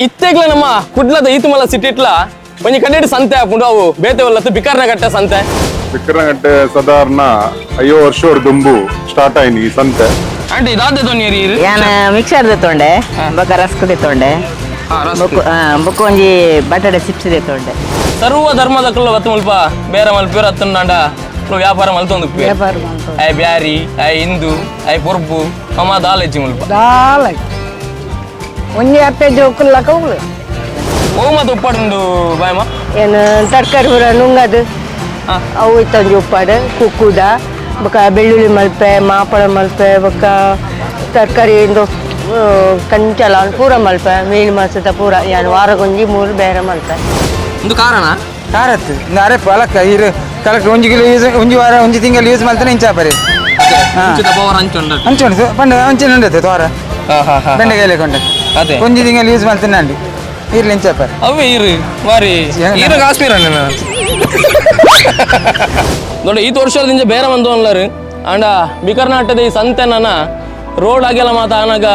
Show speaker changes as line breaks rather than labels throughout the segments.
ಇತ್ತೆಗ್ಲ ನಮ್ಮ ಕುಡ್ಲದ ಈತುಮಲ ಸಿಟಿಟ್ಲ ಒಂಜಿ ಕಡೆಡ್ ಸಂತೆ ಆಪುಂಡು ಅವು ಬೇತೆ ಒಲ್ಲತ್ತು ಬಿಕರ್ನಗಟ್ಟೆ ಸಂತೆ.
ಬಿಕ್ಕರಗಟ್ಟೆ ಸಾಧಾರಣ 50 ವರ್ಷ ದುಂಬು ಸ್ಟಾರ್ಟ್ ಆಯ್ನಿ ಈ ಸಂತೆ.
ಆಂಟಿ ದಾದೆ ದೊನ್ನಿಯರಿ?
ಯಾನ ಮಿಕ್ಸರ್ ದೆತ್ತೊಂಡೆ, ಬೊಕ ರಸ್ಕ್ ದೆತ್ತೊಂಡೆ, ಬೊಕ್ಕ ಬೊಕ್ಕ ಒಂಜಿ ಬಟಾಟೆ ಚಿಪ್ಸ್ ದೆತ್ತೊಂಡೆ.
ಸರ್ವ ಧರ್ಮದ ಕುಲ್ಲ ಬತ್ತು ಮುಲ್ಪ ಬೇರೆ ಮಲ್ಪೇರು ಅತ್ತುಂಡಾಂಡ ವ್ಯಾಪಾರ ಮಲ್ತೊಂದು.
ವ್ಯಾಪಾರ ಮಲ್ತೊಂದು.
I Beary, I Hindu, I ಪೊರ್ಬು ಅಮ್ಮ ದಾಲೆಜ್ಜಿ ಮುಲ್ಪ.
ದಾಲ ಒಂಜಿ ಅಪ್ಪೆ ಜೋಕುಲ್ಲ ಕೌಲು.
ಓ ಮತ್ತ ಉಪ್ಪಾಡುಂಡು ಬಾಯಮ್ಮ?
ಏನು ತರಕಾರಿ ಪೂರ ನುಂಗದು. ಅವು ಇತ್ತೊಂಜಿ ಉಪ್ಪಾಡು ಕುಕ್ಕುದ, ಬೊಕ ಬೆಳ್ಳುಳ್ಳಿ ಮಲ್ಪೆ, ಮಾಪಳ ಮಲ್ಪೆ, ಬೊಕ ತರಕಾರಿ ಇಂದು ಕಂಚಲ ಪೂರ ಮಲ್ಪೆ, ಮೀನು ಮಾಸದ ಪೂರ ಯಾನ್ ವಾರಗೊಂಜಿ ಮೂರು ಬೇರೆ ಮಲ್ಪೆ.
ಒಂದು ಕಾರಣ.
ಕಾರತ್ತು ಇಂದು ಅರೆ ಪಲಕ್ಕ ಇರು ಕರೆಕ್ಟ್ ಒಂಜಿ ಕಿಲೋ ಯೂಸ್ ಒಂಜಿ ವಾರ ಒಂಜಿ ತಿಂಗಳು ಯೂಸ್ ಮಲ್ತಾನೆ ಇಂಚಾಪರಿ.
ಮುಂಚಿದ ಪವರ್ ಅಂಚುಂಡ.
ಅಂಚುಂಡು ಪಂಡ ಅಂಚಿನ ಉಂಡತೆ ತೋರ ಬೆಂಡೆಕಾಯಿ ಕೊಂಡೆ.
ಅದೇ.
ಒಂಜಿ ತಿಂಗಳು ಯೂಸ್ ಮಲ್ತಾನೆ ಅಂಡಿ ಇರ್ಲಿ ಇಂಚಾಪರಿ.
ಅವೇ ಇರು ಮಾರಿ. ಇರು ಕಾಶ್ಮೀರ ನೋಡಿ, ಈ ವರ್ಷದಿಂದ ಬೇರೆ ಬಂದು ಅನ್ಲಾರು ಅಂಡ ಬಿಕರ್ನಾಟದ ಈ ಸಂತೆ ನನ್ನ ರೋಡ್ ಆಗೆಲ್ಲ ಮಾತ ಆನಾಗ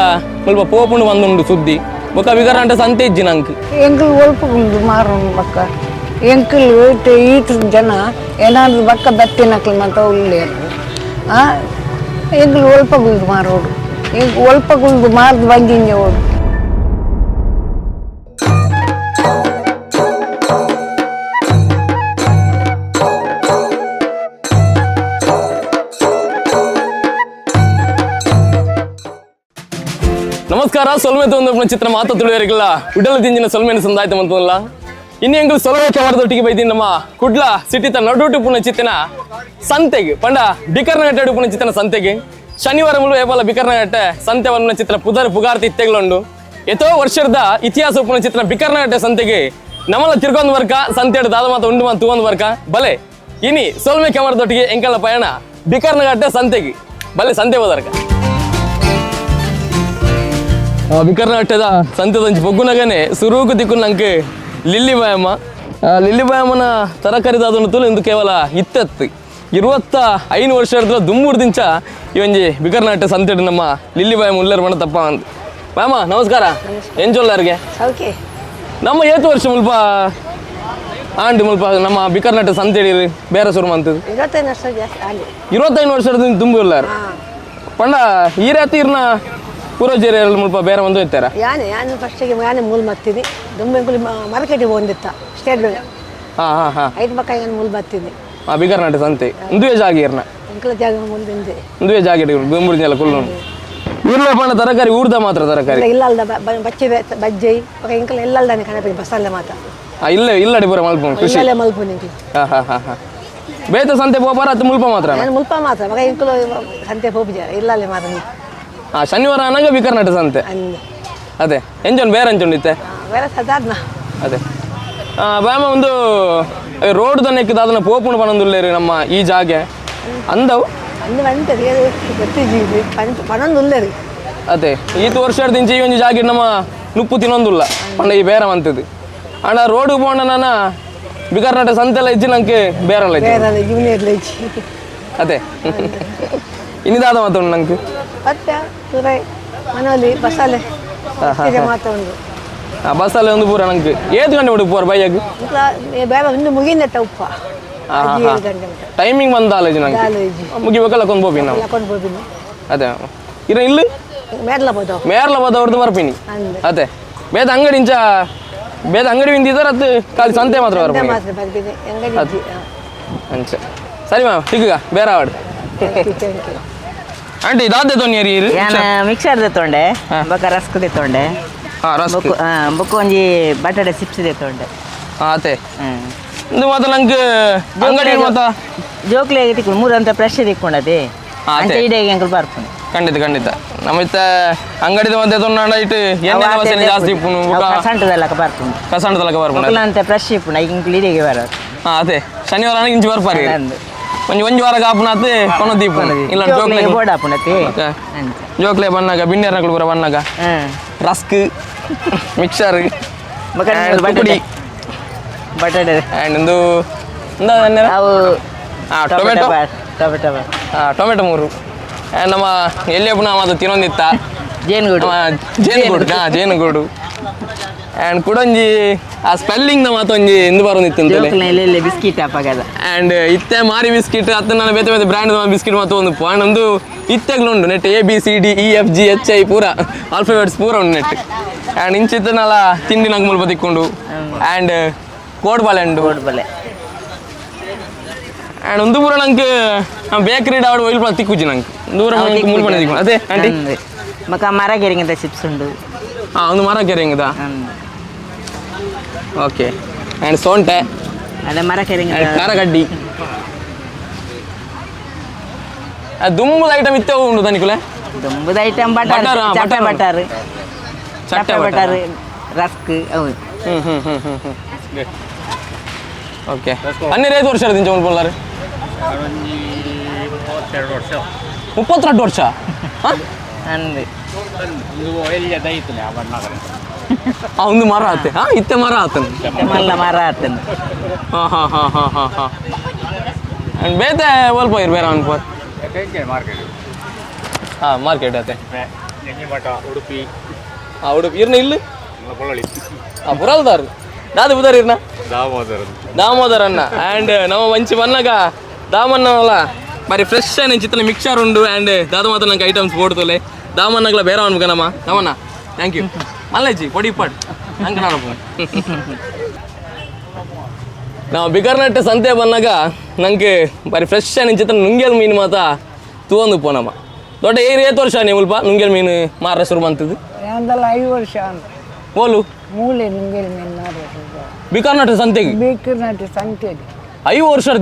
ಮುಲ್ಪ ಪೋಪುಂಡು ಬಂದುಂಡು ಸುದ್ದಿ. ಬೊಕ್ಕ ಬಿಕರ್ನಾಟ ಸಂತೆ ಇಜ್ಜಿ ನಂಕ್.
ಎಂಕಲ್ ಒಲ್ಪ ಉಂಡು ಮಾರುಂಡು ಬಕ್ಕ ಎಂಕಲ್ ಈಟ್ ಜನ ಏನಾದ್ರು ಬಕ್ಕ ಬತ್ತಿನಕ್ಲು ಮಾತ ಉಳ್ಳೇರು. ಆ ಎಂಕಲ್ ಒಲ್ಪ ಗುಂಡು ಮಾರೋಡು, ಎಂಕ್ ಒಲ್ಪ ಗುಂಡು ಮಾರ್ದು ಬಂದಿಂಜೆ ಓಡು.
ನಮಸ್ಕಾರ. ಸೊಲ್ಮೆ ತೊಂದ ಚಿತ್ರ ಮಾತ ತುಳಿಯರಿಗೆಲ್ಲ ಉಡಲ ದಿಂಜಿನ ಸೊಲ್ಮೆನ ಸಂದಾಯ್ತು ಮಂತಲ್ಲ. ಇನ್ನು ಎಂಕಲ್ ಸೊಲ್ಮೆ ಚವರದೊಟ್ಟಿಗೆ ಬೈದಿನ ನಮ್ಮ ಕುಡ್ಲ ಸಿಟಿತ ನಡುಟು ಪುನ ಚಿತ್ತಿನ ಸಂತೆಗೆ ಪಂಡ ಬಿಕರ್ನಗಟ್ಟೆ ಪುನ ಚಿತ್ತಿನ ಸಂತೆಗೆ. ಶನಿವಾರ ಮುಳು ಏಪಲ ಬಿಕರ್ನಗಟ್ಟೆ ಸಂತೆ ವನ್ನ ಚಿತ್ರ ಪುದರ್ ಪುಗಾರ್ತಿ ಇತ್ತೆಗ್ಲುಂಡು. ಎತೋ ವರ್ಷದ ಇತಿಹಾಸ ಉಪ್ಪುನ ಚಿತ್ರ ಬಿಕರ್ನಗಟ್ಟೆ ಸಂತೆಗೆ ನಮ್ಮಲ್ಲ ತಿರ್ಗೊಂದು ವರ್ಕ ಸಂತೆ ದಾದ ಮಾತ ಉಂಡು ಮಾತು ತೂವೊಂದು ವರ್ಕ ಬಲೆ. ಇನಿ ಸೊಲ್ಮೆ ಕೆಮರದೊಟ್ಟಿಗೆ ಎಂಕಲ ಪಯಣ ಬಿಕರ್ನಗಟ್ಟೆ ಸಂತೆಗೆ. ಬಲೆ ಸಂತೆ ಹೋದರ್ಕ. ಬಿಕರ್ನಾಟದ ಸಂತೆದಂಚಿ ಬೊಗ್ಗುನಗನೆ ಸುರೂಕು ದಿಕ್ಕು ನಂಗೆ ಲಿಲ್ಲಿ ಬಾಯಮ್ಮ. ಲಿಲ್ಲಿ ಬಾಯಮ್ಮನ ತರಕಾರಿ ದಾದನ್ನು ತುಲು ಇಂದು ಕೇವಲ ಇತ್ತತ್ತು 25 ವರ್ಷ ದುಮ್ಮೂರು ದಿಂಚ ಈ ಒಂಜಿ ಬಿಕರ್ನಾಟ ಸಂತೆಡ್ ನಮ್ಮ ಲಿಲ್ಲಿ ಬಾಯಮ್ಮ ಉಲ್ಲರ್ ಬಣ್ಣ ತಪ್ಪ ಅಂದ್. ಬಾಯಮ್ಮ ನಮಸ್ಕಾರ, ಎಂಚೊಲ್ಲರ್ಗೆ?
ಓಕೆ.
ನಮ್ಮ ಏತು ವರ್ಷ ಮುಲ್ಪ ಆಂಡ್ ಮುಲ್ಪ ನಮ್ಮ ಬಿಕರ್ನಾಟ ಸಂತೆಡಿ ಬೇರೆ ಸುರು ಮಂತದ್ದು?
25 ವರ್ಷ ಜಾಸ್ತಿ ಅಲ್ಲಿ.
25 ವರ್ಷದ ತುಂಬು ಉಲ್ಲಾರ ಪಂಡ ಈ ರಾತಿ ಇರ್ನ ಪೂರ್ವಜರು ಮುಲ್ಪ ಬೇರೆ ಒಂದು ಇತ್ತಾರ?
ಯಾನೆ ಯಾನು ಫಸ್ಟಿಗೆ ಯಾನೆ ಮೂಲ್ ಮತ್ತಿನಿ ದುಮ್ಮೆಂಕುಲಿ ಮಾರ್ಕೆಟಿಗೆ ಒಂದಿತ್ತ ಸ್ಟೇಟ್ ಬ್ಯಾಂಕ್.
ಹಾ ಹಾ ಹಾ.
ಐದು ಪಕ್ಕ ಯಾನು ಮೂಲ್ ಬತ್ತಿನಿ.
ಆ ಬಿಕರ್ನಾಟ ಸಂತೆ ಇಂದುವೆ ಜಾಗ ಇರ್ನ?
ಎಂಕಲ ಜಾಗ ಮೂಲ್ ತಿಂದೆ.
ಇಂದುವೆ ಜಾಗ ಬೆಂಬೂರಿನೆಲ್ಲ ಕುಲ್ಲು ಊರ್ಲ ಪಂಡ ತರಕಾರಿ ಊರ್ದ ಮಾತ್ರ ತರಕಾರಿ.
ಇಲ್ಲ ಅಲ್ದ ಬಚ್ಚೆ ಬಜ್ಜೈ ಬೊಕ ಎಂಕಲ ಎಲ್ಲ ಅಲ್ದಾನೆ ಕಣಪಿ ಬಸಲ್ಲೆ ಮಾತ.
ಇಲ್ಲ ಇಲ್ಲಡಿ ಪೂರ ಮಲ್ಪು ಕೃಷಿ.
ಇಲ್ಲಲೆ ಮಲ್ಪು ನಿಂಕಲು.
ಹಾ ಹಾ ಹಾ ಹಾ. ಬೇತ ಸಂತೆ ಪೋಪಾರ ಅದು ಮುಲ್ಪ ಮಾತ್ರ?
ನಾನು ಮುಲ್ಪ ಮಾತ್ರ, ಬೊಕ ಎಂಕಲು ಸಂತೆ ಪೋಪುಜ, ಇಲ್ಲಲೆ ಮಾತ್ರ.
ಶನಿವಾರ ಅನಾಗ ಬಿಕರ್ನಾಟ ಸಂತೆ.
ಅಂದ್.
ಅದೇ ಎಂಚೊಂದು ಬೇರೆ ಎಂಚೊಂಡು ಇತ್ತೆ?
ಬೇರೆ ಸಾಧಾರಣ.
ಅದೇ ಬಾಮ ಒಂದು ರೋಡ್ ದನೆಕ್ ದಾದನ ಪೋಪುಂಡು ಪನೊಂದುಲ್ಲೇರು ನಮ್ಮ ಈ ಜಾಗೆ ಅಂದವು.
ಅಂದು ಬಂತೆ ಗೊತ್ತಿಜಿ ಪನೊಂದು ಉಲ್ಲೇರು.
ಅದೇ ಈತ ವರ್ಷ ದಿಂಚಿ ಈ ಒಂಜಿ ಜಾಗೆ ನಮ್ಮ ನುಪ್ಪು ತಿನ್ನೊಂದುಲ್ಲ ಪಂಡ ಈ ಬೇರೆ ಮಂತದ್ದು. ಅಂಡ ರೋಡ್ ಪೋಂಡ ನಾನ ಬಿಕರ್ನಾಟ ಸಂತೆಲ್ಲ ಇಜ್ಜಿ ನಂಗೆ ಬೇರೆಲ್ಲ ಇಜ್ಜಿ.
ಬೇರೆ ಜೂನಿಯರ್ ಇಜ್ಜಿ.
ಅದೇ ಇನ್ನಿದಾದ ಮಾತುಂಡು ನಂಗೆ.
ಪತ್ತೆ ತುರೈ ಮನೋಲಿ ಬಸಾಲೆ ಮಾತ ಉಂಡು.
ಬಸ್ಸಲ್ಲಿ ಒಂದು ಪೂರ ನಂಗೆ ಏತ್ ಗಂಟೆ ಬಿಡು ಪೂರ ಬೈಯಾಗ?
ಬೇರೆ ಒಂದು ಮುಗಿಂದಟ್ಟ ಉಪ್ಪ 7 ಗಂಟೆ ಮಟ್ಟ.
ಟೈಮಿಂಗ್ ಬಂದ ಕಾಲೇಜ್ ನಂಗೆ.
ಕಾಲೇಜ್.
ಮುಗಿಬೇಕಲ್ಲ ಕೊಂಡು ಹೋಗಿ ನಾವು.
ಕೊಂಡು ಹೋಗಿನ.
ಅದೇ ಇರ ಇಲ್ಲಿ.
ಮೇರ್ಲ ಹೋದವು.
ಮೇರ್ಲ ಹೋದವ್ರದ್ದು ಬರ್ಪಿನಿ.
ಅಂದ್.
ಅದೇ ಬೇದ ಅಂಗಡಿ ಇಂಚ ಬೇದ ಅಂಗಡಿ ಬಿಂದಿದ್ದಾರೆ ಅದು ಖಾಲಿ ಸಂತೆ ಮಾತ್ರ ಬರ್ಪಿನಿ.
ಮಾತ್ರ ಬರ್ಪಿನಿ ಅಂಗಡಿ ಇಜ್ಜಿ.
ಅಂಚ ಸರಿ ಮ್ಯಾಮ್ ಈಗ ಬೇರೆ ಆವಡ್.
Thank you, thank you.
Aunty ದಾದೆ ತೊನ್ನಿಯರಿ?
ಯಾನ ಮಿಕ್ಸರ್ ದೆತ್ತೊಂಡೆ, ಬೊಕ ರಸ್ಕ್ ದೆತ್ತೊಂಡೆ.
ರಸ್ಕ್.
ಬೊಕ್ಕ ಬೊಕ್ಕ ಒಂಜಿ ಬಟಾಟೆ ಚಿಪ್ಸ್ ದೆತ್ತೊಂಡೆ.
ಅದೇ ಇದು ಮಾತ್ರ ನಂಗೆ ಅಂಗಡಿ ಮಾತ್ರ.
ಜೋಕ್ಲೆಗೆ ತಿಕ್ಕೊಂಡು ಮೂರಂತ ಫ್ರೆಶ್ ತಿಕ್ಕೊಂಡದೆ.
ಅದೇ.
ಅಂಚ ಇಡೆಗೆ ಎಂಕಲ್ ಬರ್ಪುಂಡು.
ಖಂಡಿತ ಖಂಡಿತ. ನಮ್ಮ ಇತ್ತ ಅಂಗಡಿದ ಮಧ್ಯೆ ತೊಂಡ ಇಟ್ಟು ಎಣ್ಣೆ ವಾಸನೆ ಜಾಸ್ತಿ ಇಪ್ಪುನು ಬೊಕ.
ಕಸಂಟದಲ್ಲಕ ಬರ್ಪುಂಡು.
ಕಸಂಡದಲಕ ಬರ್ಪುಂಡು.
ಬೊಕಲ ಅಂತ ಫ್ರೆಶ್ ಇಪ್ಪುಂಡು, ಐಕ್ ಎಂಕಲ್ ಇಡೆಗೆ ಬರೋದು.
ಅದೇ ಶನಿವಾರ ಇಂಚಿ ಬರ್ಪಾರಿ.
ಅಂದ್.
ಒಂಜಿ ಒಂಜಿ ವಾರ ಕಾಪುನಾತ್ ಕೊನ ದೀಪುನು ಇಲ್ಲ.
ಜೋಕ್ಲೆಗೆ
ಜೋಕ್ಲೆ
ಬೋಡಾಪುಂಡತೆ. ಅಂಚ.
ಜೋಕ್ಲೆ ಬನ್ನಾಗ ಬಿನ್ನೆರ್ನಕುಲು ಪೂರ ಬನ್ನಾಗ ರಸ್ಕ್ ಮಿಕ್ಸರ್
ಬೊಕ ಬಟಾಟೆ ಬಟಾಟೆ
ಆ್ಯಂಡ್ ಒಂದು ಇಂದ
ಅವು
tomato.
Tomato.
Tomato ಮೂರು. ಆ್ಯಂಡ್ ನಮ್ಮ ಎಲ್ಲಿ ಪುನಃ ಅದು ತಿನ್ನೊಂದಿತ್ತ
ಜೇನುಗೂಡು.
ನಮ್ಮ ಜೇನುಗೂಡು. ಜೇನುಗೂಡು. And ಕುಡೊಂಜಿ ಆ ಸ್ಪೆಲ್ಲಿಂಗ್ ದ ಮಾತ ಒಂಜಿ ಇಂದು ಬರೋದಿತ್ತು
ಜೋಕ್ಲೆನ ಬಿಸ್ಕಿಟ್ ಅಪಗದ.
ಆ್ಯಂಡ್ ಇತ್ತೆ ಮಾರಿ ಬಿಸ್ಕಿಟ್ ಅತ್ತ ನಾನು ಬೇತೆ ಬೇತೆ ಬ್ರ್ಯಾಂಡ್ ಬಿಸ್ಕಿಟ್ ಮಾತ ಒಂದು ಆ್ಯಂಡ್ ಒಂದು ಇತ್ತೆಗ್ಲು ಉಂಡು net A B C D E F G H I ಪೂರ ಆಲ್ಫಾಬೆಟ್ಸ್ ಪೂರ ಉಂಡು ನೆಟ್. ಆ್ಯಂಡ್ ಇಂಚಿತ್ತನಲ್ಲ ತಿಂಡಿ ನಂಗೆ ಮುಲ್ಪ ತಿಕ್ಕೊಂಡು. ಆ್ಯಂಡ್ ಕೋಡ್ಬಾಲೆ ಉಂಡು.
ಕೋಡ್ಬಳೆ.
ಆ್ಯಂಡ್ ಒಂದು ಪೂರ ನಂಗೆ ಬೇಕರಿ ಡಾವಡ್ ಒಯ್ಲ್ ಪೂರ ತಿಕ್ಕುಜಿ ನಂಗೆ ದೂರ ನಂಗೆ ಮುಲ್ಪ ತಿಕ್ಕು ಅದೇ ಆಂಟಿ.
ಬೊಕ ಮರ ಗೆರಿಂಗದ ಚಿಪ್ಸ್ ಉಂಡು.
ಹಾಂ ಒಂದು ಮರ ಕೆರೆಂಗದ. Okay and ಸೋಂಟೆ.
ಅದೇ ಮರ ಕೆರಿಂಗದ.
ಆ್ಯಂಡ್ ಖಾರಗಡ್ಡಿ ದುಂಬುದ ಐಟಮ್ ಇತ್ತೆ ಉಂಡು ತನಿಕುಲೆ.
ದುಂಬುದ ಐಟಮ್ ಬಟರ್, ಚಟ್ಟೆ ಬಟರ್, ಚಟ್ಟೆ ಬಟರ್, ರಸ್ಕ್ ಅವು.
ಹ್ಮ್ ಹ್ಮ್ ಹ್ಮ್ ಹ್ಮ್ ಹ್ಮ್ ಓಕೆ. ಹನ್ನೆರಡು ವರ್ಷ ದಿಂಚ ಉಂಡು 32 ವರ್ಷ.
ಅಂದು
ಒಂದು ಮರ ಆತೆ. ಹಾ ಇತ್ತೆ ಮರ ಆತನ
ಮಲ್ಲ ಮರ ಆತನ.
ಹಾ ಹಾ ಹಾ ಹಾ ಹಾ ಹಾ ಅಂಡ್ ಬೇತೆ ಒಲ್ಪ ಇರು ಬೇರೆ ಅನ್ಪೋ. ಹಾ ಮಾರ್ಕೆಟ್ ಆತೆ.
ಉಡುಪಿ.
ಹಾ ಉಡುಪಿ ಇರ್ನ ಇಲ್ಲಿ ಹಾ ಪುರಲ್ದಾರ್ ದಾದ ಬುದಾರ್ ಇರ್ನ
ದಾಮೋದರ.
ದಾಮೋದರ್ ಅನ್ನ. ಆ್ಯಂಡ್ ನಮ್ಮ ಮಂಚಿ ಬನ್ನಾಗ ದಾಮನ್ನವಲ್ಲ ಬಾರಿ ಫ್ರೆಶ್ ಆಯ್ನ ಚಿತ್ತನ ಮಿಕ್ಸರ್ ಉಂಡು. ಆ್ಯಂಡ್ ದಾದ ಮಾತ್ರ ನಂಗೆ ಐಟಮ್ಸ್ ಬೋಡ್ತೋಲೆ ದಾಮನ್ನಗ್ಲ ಬೇರೆ ಅನ್ಬೇಕ ನಮ್ಮ ದಾಮನ್ನ. Thank you ಮಲ್ಲೇಜಿ ಪೊಡಿ ಪಡ್ ನಂಗೆ ನಾನು ನಾವು ಬಿಕರ್ನಟ್ಟೆ ಸಂತೆ ಬಂದಾಗ ನಂಗೆ ಬಾರಿ ಫ್ರೆಶ್ ಆಯ್ನ ಚಿತ್ತನ ನುಂಗೇಲ್ ಮೀನು ಮಾತ ತೂವೊಂದು ಪೋನಮ್ಮ. ದೊಡ್ಡ ಏರು ಏತ್ ವರ್ಷ ನೀವು ಮುಲ್ಪ ನುಂಗೇಲ್ ಮೀನು ಮಾರ ಶುರು ಬಂತದ್ದು?
ಯಾಂದಲ 5 ವರ್ಷ ಅಂತ.
ಓಲು
ಮೂಲೆ ನುಂಗೇಲ್ ಮೀನು ಮಾರ
ಬಿಕರ್ನಟ್ಟೆ ಸಂತೆಗೆ.
ಬಿಕರ್ನಟ್ಟೆ ಸಂತೆಗೆ
5 ವರ್ಷದ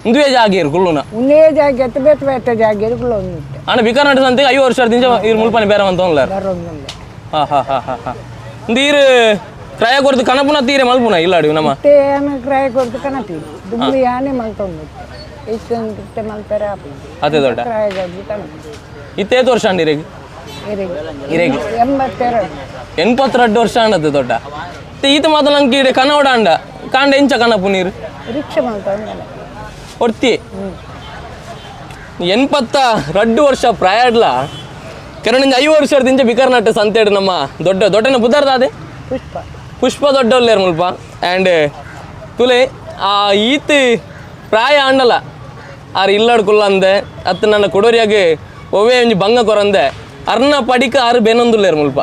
ಇಂದುವೇ ಜಾಗೀರ್ ಕುಳ್ಳುನ
ಒಂದೇ ಜಾಗೆ ಬೇತೆ ಬೇತೆ ಜಾಗೀರ್ ಕುಳ್ಳೊಂದು.
ಅಣ್ಣ ಬಿಕರ್ನಟ್ಟೆ ಸಂತೆಗೆ 5 ವರ್ಷದಿಂದ ಇರ್ ಮುಲ್ಪನೆ ಬೇರೆ ಅಂತ ಉಳ್ಳಾರ.
ಬರೋದಿಲ್ಲ.
ಹಾ ಹಾ ಹಾ ಹಾ ಹಾ ಇಂದು ಈರು ಕ್ರಯ ಕೊಡ್ತು ಕನಪುನ ತೀರೆ ಮಲ್ಪುನ ಇಲ್ಲ ಅಡಿ ನಮ್ಮ
ಯಾನ ಕ್ರಯ ಕೊಡ್ತು ಕನಪಿ ದುಂಬು ಯಾನೆ ಮಲ್ತೊಂದು ಇಷ್ಟೊಂದು ಮಲ್ಪೆರೆ ಆಪುಂಡು.
ಅದೇ ದೊಡ್ಡ
ಕ್ರಯ ಕೊಡ್ತು ಕನಪಿ.
ಇತ್ತೇತು ವರ್ಷ ಅಂಡಿರಿಗೆ? ಇರೆಗೆ
82.
82 ವರ್ಷ ಅಂಡದು ದೊಡ್ಡ. ಈತ ಮಾತ್ರ ನಂಗೆ ಇಡೆ ಕನವಡ ಅಂಡ ಕಾಂಡ ಎಂಚ ಕನಪು ನೀರು
ರಿಕ್ಷಾ ಮಲ್ತೊಂದು
ಒರ್ತಿ 82 ವರ್ಷ ಪ್ರಾಯಡ್ಲ ಕೆರಣಿಂದ 5 ವರ್ಷದಿಂದ ಬಿಕರ್ನಟ್ಟೆ ಸಂತೇಡು ನಮ್ಮ ದೊಡ್ಡ ದೊಡ್ಡನ ಬುದ್ಧಾರ್ದಾದೆ
ಪುಷ್ಪ.
ಪುಷ್ಪ ದೊಡ್ಡೊಲ್ಲೇರು ಮುಲ್ಪ. ಆ್ಯಂಡ್ ತುಲೆ ಆ ಈತ್ ಪ್ರಾಯ ಆಂಡಲ ಆರ್ ಇಲ್ಲಡ್ ಕುಲ್ಲಂದೆ ಅತ್ತ ನನ್ನ ಕೊಡೋರಿಯಾಗೆ ಒವ್ವೇ ಒಂಜಿ ಬಂಗ ಕೊರಂದೆ ಅರ್ನ ಪಡಿಕ ಆರು ಬೇನೊಂದುಲ್ಲೇರು ಮುಲ್ಪ.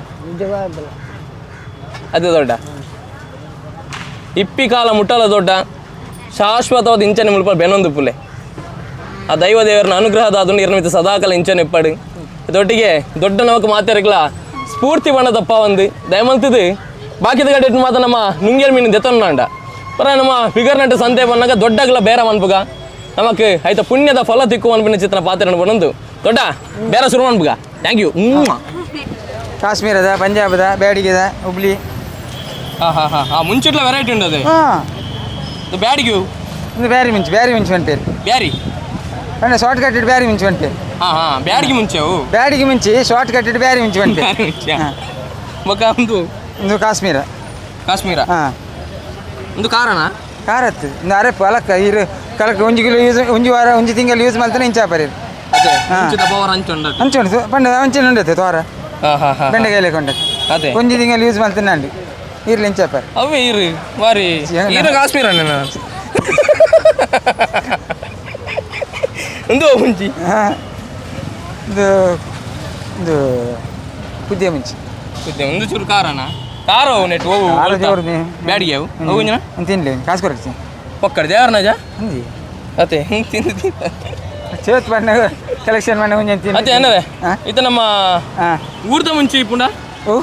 ಅದೇ ದೊಡ್ಡ ಇಪ್ಪಿ ಕಾಲ ಮುಟ್ಟಲ ದೊಡ್ಡ ಶಾಶ್ವತವಾದ ಇಂಚನೆ ಮುಲ್ಪ ಬೆನೊಂದು ಪುಲೆ ಆ ದೈವ ದೇವರನ ಅನುಗ್ರಹದ ಅದನ್ನು ಇರ್ಮಿತ ಸದಾಕಾಲ ಇಂಚನೆ ಇಪ್ಪಾಡು. ದೊಡ್ಡಿಗೆ ದೊಡ್ಡ ನಮಕ್ ಮಾತಾರಕ್ಲ ಸ್ಫೂರ್ತಿ ಬಣ್ಣದಪ್ಪ ಒಂದು ದಯಮಂತದ್ದು ಬಾಕಿದ ಗಡೆ ಮಾತ್ರ ನಮ್ಮ ನುಂಗೇಲ್ ಮೀನು ದೆತ್ತೊಂಡ ಪರ ನಮ್ಮ ಬಿಗರ್ನಟ್ಟು ಸಂತೆ ಬಂದಾಗ ದೊಡ್ಡಗ್ಲ ಬೇರೆ ಮನ್ಪುಗ ನಮಕ್ ಆಯ್ತ ಪುಣ್ಯದ ಫಲ ತಿಕ್ಕು ಅನ್ಪಿನ ಚಿತ್ರ ಪಾತ್ರ ಬಂದು ದೊಡ್ಡ ಬೇರೆ ಶುರು ಅನ್ಪುಗ. Thank you.
ಕಾಶ್ಮೀರದ ಪಂಜಾಬದ ಬ್ಯಾಡಿಗೆದ ಹುಬ್ಳಿ.
ಹಾಂ ಹಾಂ ಹಾಂ ಹಾಂ ಮುಂಚಿಟ್ಲ ವೆರೈಟಿ ಉಂಟು ಅದೇ.
ಹಾಂ
ಬ್ಯಾಡಿಗೆ
ಇದು ಬ್ಯಾರಿ ಮುಂಚೆ, ಬ್ಯಾರಿ ಮುಂಚೆ ಪೇರು.
ಬ್ಯಾರಿ
ಅಂದ್ರೆ ಶಾರ್ಟ್ ಕಟ್ ಬ್ಯಾರಿ ಮುಂಚೆ ಪೇರು.
ಹಾಂ ಹಾಂ ಬ್ಯಾಡಿಗೆ ಮುಂಚೆ ಅವು.
ಬ್ಯಾಡಿಗೆ ಮುಂಚೆ ಶಾರ್ಟ್ ಕಟ್ ಬ್ಯಾರಿ ಮುಂಚೆ ಪೇರು.
ಬ್ಯಾರಿ ಮುಂಚೆ ಬೊಕ ಒಂದು
ಒಂದು ಕಾಶ್ಮೀರ.
ಕಾಶ್ಮೀರ.
ಹಾಂ
ಒಂದು ಕಾರಣ
ಕಾರತ್ತು ಒಂದು ಅರೆ ಪಲಕ್ಕ ಇರು ಕಲಕ್ ಒಂಜಿ ಕಿಲೋ ಯೂಸ್ ಒಂಜಿ ವಾರ ಒಂಜಿ ತಿಂಗಳು ಯೂಸ್ ಮಾಡ್ತಾನೆ ಇಂಚ ಪರಿ.
ಅದೇ ಮುಂಚಿದ ಪವರ್ ಅಂಚು ಉಂಟು.
ಅಂಚು ಉಂಟು ಪಂಡ ಅಂಚೆ ಉಂಟು ತೋರ
ಹಾಂ ಹಾಂ ಹಾಂ
ಬೆಂಡೆಕಾಯಿ ಕೊಂಡ
ಅದೇ
ಒಂಜಿ ತಿಂಗಳು ಯೂಸ್ ಮಾಡ್ತಾನೆ ಅಂಡಿ ಇರ್ಲಿ ಇಂಚ ಪರಿ.
ಅವೇ ಇರು ಬಾರಿ ಇರು ಕಾಶ್ಮೀರ ಒಂದು ಮುಂಚಿ.
ಹಾಂ ಇದು ಇದು ಪುದ್ಯ ಮುಂಚಿ.
ಪುದ್ಯ ಒಂದು ಚೂರು ಕಾರಣ ಖಾರ ಅವು ನೆಟ್ ಓವು
ಖಾರ ಜೋರು ನೀ.
ಬ್ಯಾಡಿಗೆ ಅವು ಅವು ಇಂಜಿನ
ತಿನ್ಲಿ ಕಾಸು ಕೊಡ್ತೀನಿ.
ಪಕ್ಕಡ ದೇವರನಜ
ಅಂದಿ
ಅತ್ತೆ ಹಿಂಗೆ ತಿಂದು ತಿಂದು
ಚೇತ್ ಬಣ್ಣ ಕಲೆಕ್ಷನ್ ಬಣ್ಣ ಒಂಜಿ ತಿಂದು.
ಅತ್ತೆ ಏನದೆ ಈತ ನಮ್ಮ
ಹಾಂ
ಊರ್ದ ಮುಂಚೆ ಇಪ್ಪುಂಡ
ಓ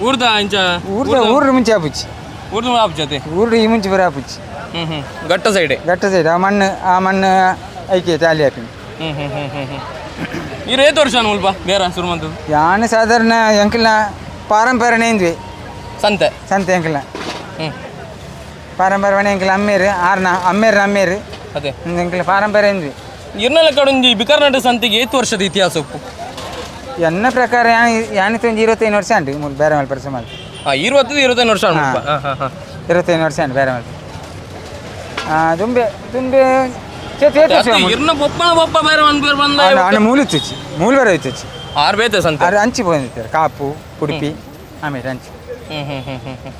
ಊರ್ದ ಇಂಚ
ಊರ್ದ ಊರು ಮುಂಚೆ ಆಪುಚ್ಚಿ.
ಊರ್ದ ಆಪುಚ್ಚಿ ಅತ್ತೆ.
ಊರು ಈ ಮುಂಚೆ ಬರ ಆಪುಚ್ಚಿ.
ಹ್ಞೂ ಹ್ಞೂ ಘಟ್ಟ ಸೈಡೆ.
ಘಟ್ಟ ಸೈಡ್ ಆ ಮಣ್ಣು ಆ ಮಣ್ಣು ಐಕೆ ಚಾಲಿ ಆಪಿನ.
ಹ್ಞೂ ಹ್ಞೂ ಹ್ಞೂ ಹ್ಞೂ ಹ್ಞೂ ಇರು ಏತ್ ವರ್ಷ ಮುಲ್ಪ ಬೇರೆ ಶುರು ಮಂತದ್ದು?
ಯಾನು ಸಾಧಾರಣ ಎಂಕಲ್ನ ಪಾರಂಪರ್ಯನೇ ಇಂದ್ವಿ
ಸಂತೆ
ಸಂತೆ ಎಂಕಲ್ನ
ಹ್ಞೂ
ಪಾರಂಪರ್ಯನೇ ಎಂಕಲ್ ಅಮ್ಮೇರು ಆರ್ನ ಅಮ್ಮೇರು ಅಮ್ಮೇರು
ಅದೇ
ಎಂಕಲ್ ಪಾರಂಪರ್ಯ ಇಂದ್ವಿ.
ಇರ್ನಲ ಕಡೊಂಜಿ ಬಿಕರ್ನಾಟ ಸಂತೆಗೆ ಏತ್ ವರ್ಷದ ಇತಿಹಾಸ ಉಪ್ಪು?
ಎನ್ನ ಪ್ರಕಾರ ಯಾನಿತ್ತು ಒಂಜಿ 25 ವರ್ಷ ಅಂಡಿ ಮೂಲು ಬೇರೆ ಮಲ್ಪ ವರ್ಷ ಮಲ್ಪ.
ಹಾಂ 20-25 ವರ್ಷ
ಹಾಂ.
ಹಾಂ ಹಾಂ ಹಾಂ
25 ವರ್ಷ ಅಂಡಿ ಬೇರೆ ಮಲ್ಪ. ಹಾಂ ದುಂಬೆ ದುಂಬೆ ಚೇತ್ ಏತ್ ವರ್ಷ ಮೂಲು?
ಇರ್ನ ಬೊಪ್ಪನ ಬೊಪ್ಪ ಬೇರೆ ಒಂದು ಬೇರೆ ಬಂದ
ಅಣ್ಣ ಮೂಲು ಇತ್ತುಚ್ಚಿ ಮೂಲು ಬೇರೆ ಇತ್ತುಚ್ಚಿ.
ಆರು ಬೇತೆ ಸಂತೆ
ಆರು ಅಂಚಿ ಬಂದಿರ್ತಾರೆ ಕಾಪು ಉಡುಪಿ ಆಮೇಲೆ ಅಂಚಿ.
ಹ್ಞೂ ಹ್ಞೂ ಹ್ಞೂ ಹ್ಞೂ ಹ್ಞೂ.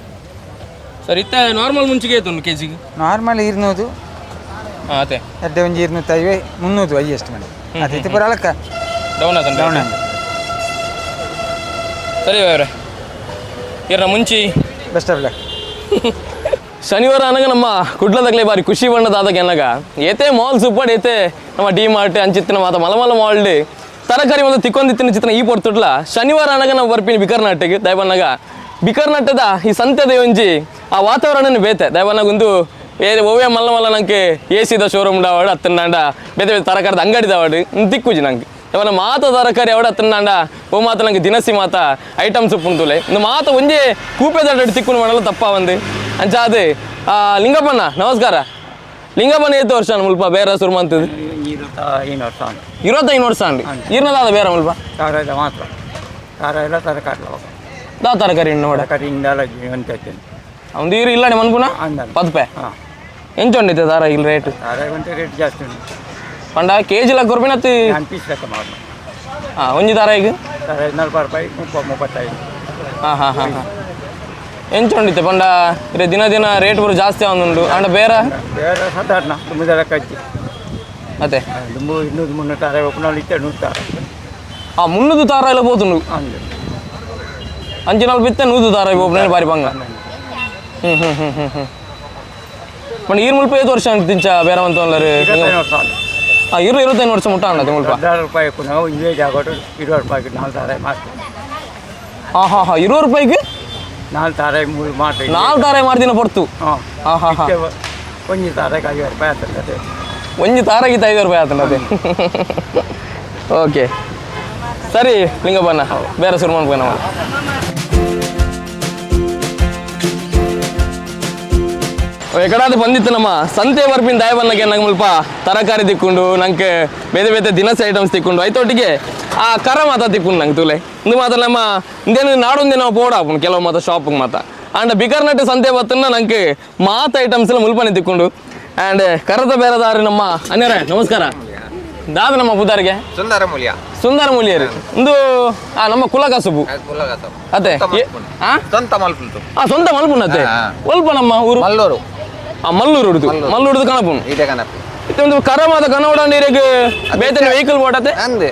ಸರ್, ಇತ್ತ ನಾರ್ಮಲ್ ಮುಂಚಿಗೆ ಆಯ್ತು ಒಂದು ಕೆ ಜಿಗೆ?
ನಾರ್ಮಲ್ 200.
ಹಾಂ, ಅದೇ.
ಎಡ್ಡೆ ಒಂಜಿ 250, 300 ಹೈಯೆಸ್ಟ್ ಮಾಡಿ. ಅದು ಇತ್ತು ಪೂರ ಅಲಕ್ಕ.
ಡೌನ್ ಆತಂಡ.
ಡೌನ್ ಆಂಡ್.
ಸರಿ ಅವರೇ, ಇರ ಮುಂಚಿ.
Best of luck.
ಶನಿವಾರ ಅನಗ ನಮ್ಮ ಕುಡ್ಲದಾಗಲೇ ಬಾರಿ ಖುಷಿ ಬಣ್ಣದಾದಾಗ ಎನ್ನಗ ಏತೆ ಮಾಲ್ ಸೂಪರ್ ಏತೆ ನಮ್ಮ ಡಿ ಮಾರ್ಟ್ ಅಂಚಿತ್ತಿನ ಮಾತ ಮಲಮಲ ಮಾಲ್ಡ್ ತರಕಾರಿ ಒಂದು ತಿಕ್ಕೊಂದಿತ್ತಿನ ಚಿತ್ರ ಈ ಪೊರ್ತುಟ್ಲ. ಶನಿವಾರ ಅನಗ ನಾವು ಬರ್ಪಿನಿ ಬಿಕರ್ನಾಟೆಗೆ. ದಯವನ್ನಾಗ ಬಿಕರ್ನಾಟದ ಈ ಸಂತೆದ ಒಂಜಿ ಆ ವಾತಾವರಣನೇ ಬೇತೆ. ದಯವನ್ನಾಗ ಒಂದು ಏ ಒವ್ವೆ ಮಲ್ಲ ಮಲ್ಲ ನಂಗೆ ಎ ಸಿದ ಶೋರೂಮ್ ಡಾವಡು ಅತ್ತನಾಂಡ ಬೇತೆ ಬೇತೆ ತರಕಾರಿದ ಅಂಗಡಿ ದಾವಡು ತಿಕ್ಕುಜಿ ನಂಗೆ. ಇವನ ಮಾತ ತರಕಾರಿ ಅವಡ ಅತ್ತನಾಂಡ ಓ ಮಾತ ನಂಗೆ ದಿನಸಿ ಮಾತ ಐಟಮ್ಸ್ ಉಪ್ಪುಂತುಲೆ ಇಂದು ಮಾತ ಒಂಜೇ ಕೂಪೆದಾಟ ತಿಕ್ಕುನು ಮಾಡಲ್ಲ ತಪ್ಪ ಒಂದು ಅಂಚಾದ. ಲಿಂಗಪ್ಪಣ್ಣ, ನಮಸ್ಕಾರ. ಲಿಂಗಪ್ಪಣ್ಣ, ಏತು ವರ್ಷ ಮುಲ್ಪ ಬೇರೆ ಶುರು ಮಂತದ್ದು?
25 ವರ್ಷ.
25 ವರ್ಷ ಅಂడి. ಇರ್ನದಾದ ಬೇರೆ ಮುಲ್ಪ?
ಕಾರ ಮಾತ್ರ, ಕಾರ ಎಲ್ಲ ತರಕಾರಿ.
ದಾ ತರಕಾರಿ ನೋಡ.
ತರಕಾರಿ ಇಂದಾಲ ಅಂತ.
ಒಂದು ಈರು ಇಲ್ಲಡೆ ಮನ್ಪುನ?
ಅಂದಲ್ಲ.
ಪದ್ಪೆ.
ಹಾಂ.
ಎಂಚುಂಡಿತ್ತೆ ದಾರ ಇಲ್ಲಿ ರೇಟ್?
ಕಾರ ಒಂದು ರೇಟ್ ಜಾಸ್ತಿ ಉಂಟು.
ಪಂಡ ಕೆ ಜಿ ಲೆಕ್ಕ ರೂಪಾಯಿ?
ನಾನು ಪೀಸ್ ಲೆಕ್ಕ ಮಾಡೋದು.
ಹಾಂ, ಒಂಜಿ ದಾರ ಈಗ?
ದಾರ 40 ರೂಪಾಯಿ, 35.
ಹಾಂ ಹಾಂ ಹಾಂ ಹಾಂ. ಎಂಚುಂಡಿತ್ತೆ ಪಂಡ ಇರೆ ದಿನ ದಿನ ರೇಟ್ ಬರು ಜಾಸ್ತಿ ಆವೊಂದುಂಡು ಅಂಡ ಬೇರೆ?
ಬೇರೆ ಸಾಧಾರಣ ದುಂಬುದೆಲ್ಲ ಕಜ್ಜಿ.
ಅದೇ.
ದುಂಬು 200 300 ತಾರ ಒಪ್ಪನಲ್ಲಿ ಇತ್ತೆ 100 ತಾರ.
ಆ 300 ತಾರ ಎಲ್ಲ ಪೋತುಂಡು.
ಅಂದು.
ಅಂಚಿನ ಬಿತ್ತೆ 100 ತಾರ ಒಬ್ಬನೇ ಬಾರಿ ಬಂಗ. ಹ್ಞೂ ಹ್ಞೂ ಹ್ಞೂ ಹ್ಞೂ ಹ್ಞೂ. ಪಂಡ ಈರು ಮುಲ್ಪ ಏತು ವರ್ಷ ತಿಂಚ ಬೇರೆ ಮಂತೊಲ್ಲರು?
25 ವರ್ಷ.
ಹಾಂ, ಇರು 25 ವರ್ಷ ಮುಟ್ಟ ಅಣ್ಣತೆ ಮುಲ್ಪ.
16 ರೂಪಾಯಿ ನಾವು ಇಂದೇ ಜಾಗ 20 ರೂಪಾಯಿಗೆ ನಾಲ್ಕು ತಾರ ಮಾರ್ತೀವಿ.
ಹಾಂ ಹಾಂ ಹಾಂ, 20 ರೂಪಾಯಿಗೆ?
ನಾಲ್ಕು ತಾರ ಮೂರು ಮಾಡ್ತೀವಿ.
ನಾಲ್ಕು ತಾರ ಮಾಡ್ದಿನ ಪೊರ್ತು.
ಹಾಂ.
ಹಾಂ ಹಾಂ ಹಾಂ.
ಒಂಜಿ ತಾರಕ್ಕೆ 5 ರೂಪಾಯಿ ಆಗ್ತದೆ.
ಒಂಜಿ ತಾರಗಿತ್ತು 5 ರೂಪಾಯಿ ಆತಂಡ ಅದೇ. ಓಕೆ, ಸರಿ ಲಿಂಗಪ್ಪಣ್ಣ, ಬೇರೆ ಶುರು ಮಾಡ್ಬೇಕು ನಾವು. ಎಕಡಾದ ಬಂದಿತ್ತು ನಮ್ಮ ಸಂತೆ ಬರ್ಪಿನ ದಯಬನ್ನಕ್ಕೆ ನಂಗೆ ಮುಲ್ಪ ತರಕಾರಿ ತಿಕ್ಕೊಂಡು, ನಂಗೆ ಬೇರೆ ಬೇರೆ ದಿನಸಿ ಐಟಮ್ಸ್ ತಿಕ್ಕೊಂಡು, ಐತೊಟ್ಟಿಗೆ ಆ ಕರ ಮಾತ ತಿಕ್ಕೊಂಡು ನಂಗೆ ತೂಲೆ. ಇಂದು ಮಾತ್ರ ನಮ್ಮ ಇಂದೇನು ನಾಡೊಂದೇ ನಾವು ಪೋಡ ಆಪುಂಡು ಕೆಲವು ಮಾತ ಶಾಪಿಂಗ್ ಮಾತ. ಆಂಡ ಬಿಕರ್ನಟ್ಟು ಸಂತೆ ಬತ್ತನ್ನ ನಂಗೆ ಮಾತ ಐಟಮ್ಸ್ ಎಲ್ಲ ಮುಲ್ಪನೆ ತಿಕ್ಕೊಂಡು. ಆ್ಯಂಡ್ ಕರದ ಬೇರೆದಾರಿ ನಮ್ಮ ಅನ್ಯರೇ, ನಮಸ್ಕಾರ. ದಾದ ನಮ್ಮ ಪುದಾರಿಗೆ?
ಸುಂದರ ಮೂಲ್ಯ.
ಸುಂದರ ಮೂಲ್ಯರು ಇಂದು ನಮ್ಮ ಕುಲ ಕಸುಬು ಅದೇ.
ಸ್ವಂತ ಮಲ್ಪುಂಟು.
ಆ ಸ್ವಂತ ಮಲ್ಪುನತೆ? ಒಲ್ಪ ನಮ್ಮ ಊರು?
ಮಲ್ಲೂರು.
ಆ ಮಲ್ಲೂರು ಉಡುದು, ಮಲ್ಲೂರುದು ಕಣಪುನು.
ಇದೆ ಕಣಪು.
ಇತ್ತೊಂದು ಕರಮಾದ ಕನವಡ ನೀರಿಗೆ ಬೇತನೆ ವೆಹಿಕಲ್ ಬೋಟತೆ?
ಅಂದೆ.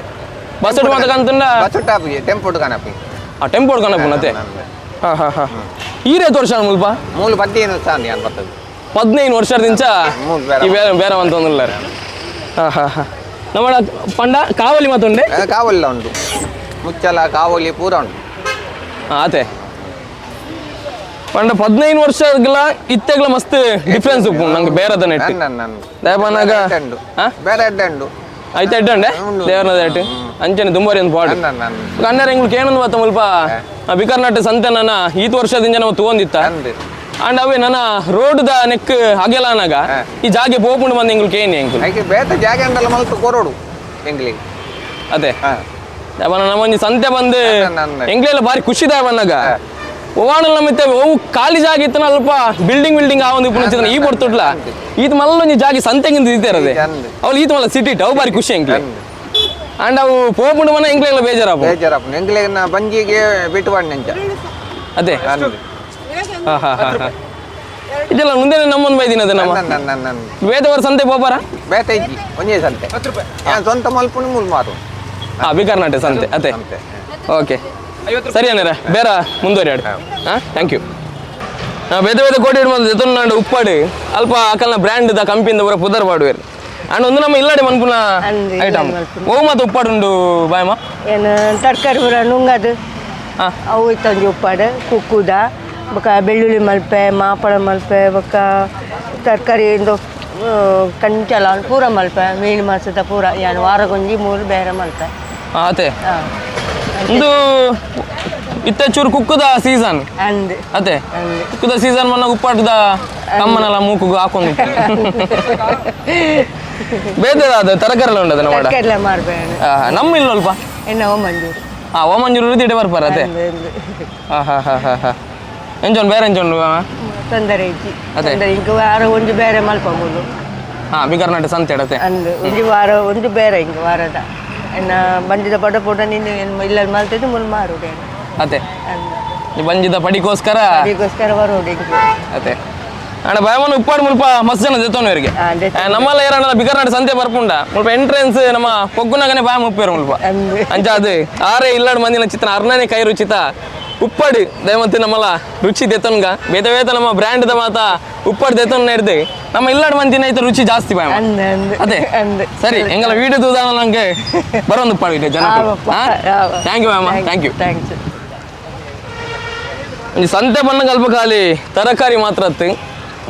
ಬಸ್ ಮಾತ ಕಂತುಂಡ?
ಬಸ್ ಟಾಪಿಗೆ ಟೆಂಪೋಡು ಕಣಪಿ.
ಆ ಟೆಂಪೋಡು ಕಣಪುನತೆ. ಹಾ ಹಾ ಹಾ. ಈರೇತು ವರ್ಷ ಮುಲ್ಪ?
ಮೂಲು 15 ವರ್ಷ ಅನ್ ಬರ್ತದೆ.
15 ವರ್ಷದಿಂಚ ಈ ಬೇರೆ ಬೇರೆ ಅಂತ. ಹಾ ಹಾ ಹಾ. ನಮ್ಮ ಪಂಡ ಕಾವಲಿ ಮಾತುಂಡೆ?
ಕಾವಲಿಲ್ಲ ಉಂಟು, ಮುಚ್ಚಲ ಕಾವಲಿ ಪೂರ ಉಂಟು.
ಹಾಂ ಆತೆ. ಪಂಡ 15 ವರ್ಷಗಳ ಇತ್ತೆಗ್ಲ ಮಸ್ತ್ ಡಿಫ್ರೆನ್ಸ್ ಉಪ್ಪು ನಂಗೆ ಬೇರೆದ ನೆಟ್ ದಯಪನಾಗ.
ಬೇರೆ ಅಡ್ಡ ಉಂಟು.
ಐತೆ ಅಡ್ಡ ಉಂಡೆ ದೇವರನ that ಅಂಚನೆ ದುಂಬರಿ ಒಂದು ಪಾಡು ಕನ್ನಡ ಎಂಗ್ಳು ಏನೊಂದು ಬತ್ತ ಮುಲ್ಪ ಬಿಕರ್ನಾಟ ಸಂತೆ ನನ್ನ ಈತ ವರ್ಷದಿಂದ ನಾವು ತಗೊಂಡಿತ್ತ. ಅಂಡ್ ಅವೇ ನನ್ನ ರೋಡ್ದ ನೆಕ್ ಅಗೆಲ ಅನಾಗ ಈ ಜಾಗೆ ಪೋಪುಂಡು ಬಂದು ಎಂಗ್ಳು ಕೇನಿ ಎಂಗ್ಳು
ಐಕೆ ಬೇತ ಜಾಗೆ ಅಂಡಲ ಮಲ್ಪ ಕೊರೋಡು ಎಂಗ್ಳಿಗೆ.
ಅದೇ ನಮ್ಮೊಂಜಿ ಸಂತೆ ಬಂದು ಎಂಗ್ಳೆಲ್ಲ ಬಾರಿ ಖುಷಿ ಬಂದಾಗ ಓವಾಣಲ್ ನಮಿತ್ತೆ ಅವು ಖಾಲಿ ಜಾಗ ಇತ್ತನ ಅಲ್ಪ ಬಿಲ್ಡಿಂಗ್ ಬಿಲ್ಡಿಂಗ್ ಆ ಒಂದು ಇಪ್ಪು ಈ ಪೊರ್ತುಟ್ಲ ಈತ ಮಲ್ಲೊಂಜಿ ಜಾಗಿ ಸಂತೆಗಿಂದ ಇದ್ದಾರದೆ ಅವಳು ಈತ ಮಲ್ಲ ಸಿಟಿ ಅವು ಬಾರಿ ಖುಷಿ ಎಂಕ್ಲೆ. ಅಂಡ್ ಅವು ಪೋಪುಂಡು ಮನ ಎಂಕ್ಲೆಲ್ಲ ಬೇಜಾರಪ್ಪ.
ಬೇಜಾರಪ್ಪ ಎಂಗ್ಲೆನ ಬಂಜಿಗೆ ಬಿಟ್ಟು ಬಾಂಡ್.
ಅದೇ. ಹಾ ಹಾ ಹಾ ಹಾ. ಇದೆಲ್ಲ ಮುಂದೆ ನಮ್ಮೊಂದು ಬೈದಿನ ಅದೇ ನಮ್ಮ ಬೇತವರ ಸಂತೆ ಪೋಪರ?
ಬೇತ ಇಜ್ಜಿ ಒಂಜೇ ಸಂತೆ ಸ್ವಂತ ಮಲ್ಪುಣಿ ಮೂಲು ಮಾರು.
ಹಾ, ಬಿಕರ್ನಾಟೆ ಸಂತೆ ಅದೇ. ಓಕೆ ಸರಿ ಅಣ್ಣರ, ಬೇರೆ ಮುಂದುವರಿ. ಹಾಂ, thank you. ಬೇತೆ ಬೇತೆ ಕೋಟಿ ಇಡ್ಬೋದು ಉಪ್ಪಾಡು ಅಲ್ಪ ಅಕಲ್ನ ಬ್ರ್ಯಾಂಡ್ the ಕಂಪಿಂದ ಪೂರ ಪುದರ್ ಪಾಡುವೇರು. ಅಂಡ್ ಒಂದು ನಮ್ಮ ಇಲ್ಲಡೆ ಮನ್ಪುನ ಐಟಮ್ ಓ ಮಾತ ಉಪ್ಪಾಡು ಉಂಡು ಬಾಯಮ್ಮ?
ಏನು ತರಕಾರಿ ಪೂರ ನುಂಗದು ಅವು ಇತ್ತೊಂಜಿ ಉಪ್ಪಾಡು ಕುಕ್ಕುದ ಬೊಕ ಬೆಳ್ಳುಳ್ಳಿ ಮಲ್ಪೆ, ಮಾಪಳ ಮಲ್ಪೆ, ಬೊಕ ತರಕಾರಿ ಇಂದು ಕಂಚಲ ಪೂರ ಮಲ್ಪೆ, ಮೀನು ಮಾಸದ ಪೂರ ಯಾನು ವಾರಗೊಂಜಿ ಮೂರು ಬೇರೆ ಮಲ್ಪೆ.
ಅದೇ ಒಂದು ಇತ್ತ ಚೂರು ಕುಕ್ಕುದ ಸೀಸನ್. ಅದೇ ಕುಕ್ಕುದ ಸೀಸನ್ ಮನ್ನ ಉಪ್ಪಾಟದ ಕಮ್ಮನೆಲ್ಲ ಮೂಕುಗು ಹಾಕೊಂಡು ಬೇರೆ ಅದು ತರಕಾರಿ ಎಲ್ಲ ಉಂಟದ ನಮ್ಮ ನಮ್ಮ ಇಲ್ಲ ಅಲ್ಪ.
ಎನ್ನ ಓಮಂಜೂರು.
ಹಾಂ, ಓಮಂಜೂರು ಇಡೆ ಬರ್ಪಾರ ಅದೇ. ಹಾಂ ಹಾಂ ಹಾಂ ಹಾಂ ಹಾಂ. ಎಂಚೊಂಡು ಬೇರೆ ಎಂಚೊಂಡು?
ತೊಂದರೆ ಇಜ್ಜಿ. ತೊಂದರೆ ಇಂಕ ವಾರ ಒಂಜಿ ಬೇರೆ ಮಲ್ಪಬೋದು.
ಹಾಂ, ಬಿಕರ್ನಾಟ ಸಂತೆ ಅಡತೆ.
ಅಂದು ಒಂಜಿ ವಾರ ಒಂಜಿ ಬೇರೆ ಹಿಂಗೆ ವಾರದ ಎನ್ನ ಬಂದಿದ ಪಡ ಪೋಡ ನೀನು ಇಲ್ಲ ಮಲ್ತಿದ್ದು ಮುಲ್ ಮಾರುಡೆ.
ಅದೇ. ಬಂಜಿದ ಪಡಿಗೋಸ್ಕರ.
ಪಡಿಗೋಸ್ಕರ ಬರೋಡು.
ಅದೇ ಅಣ್ಣ ಭಯಮನ ಉಪ್ಪಾಡು ಮುಲ್ಪ ಮಸ್ತ್ ಜನ ದೆತ್ತೊನವರಿಗೆ. ನಮ್ಮಲ್ಲ ಏರಣ್ಣ ಬಿಕರ್ನಾಡು ಸಂತೆ ಬರ್ಪುಂಡ ಮುಲ್ಪ ಎಂಟ್ರೆನ್ಸ್ ನಮ್ಮ ಪೊಗ್ಗುನಗನೆ ಭಯ ಮುಪ್ಪೇರು ಮುಲ್ಪ. ಅಂಚ ಅದು ಆರೇ ಇಲ್ಲಾಡು ಮಂದಿನ ಚಿತ್ರ ಅರ್ಣನೆ ಕೈ ರುಚಿತ ಉಪ್ಪಾಡು ದಯಮತ್ತೆ ನಮ್ಮಲ್ಲ ರುಚಿ ದೆತ್ತೊನ್ಗ ಬೇತ ಬೇತ ನಮ್ಮ ಬ್ರ್ಯಾಂಡ್ the ಮಾತ ಉಪ್ಪಾಡು ದೆತ್ತೊನ್ನ ಹಿಡ್ದು ನಮ್ಮ ಇಲ್ಲಾಡು ಮಂದಿನ ಐತ ರುಚಿ ಜಾಸ್ತಿ ಭಯ. ಅದೇ ಸರಿ ಎಂಗಲ ವೀಡಿಯೋ ತೂದಾನ ನಂಗೆ ಬರೋದು ಉಪ್ಪಾಡು ಇದೆ ಜನ. Thank you ma'am, thank you.
Thanks.
ಒಂಜಿ ಸಂತೆ ಬಣ್ಣ ಅಲ್ಪ ಖಾಲಿ ತರಕಾರಿ ಮಾತ್ರ ಅತ್ತು,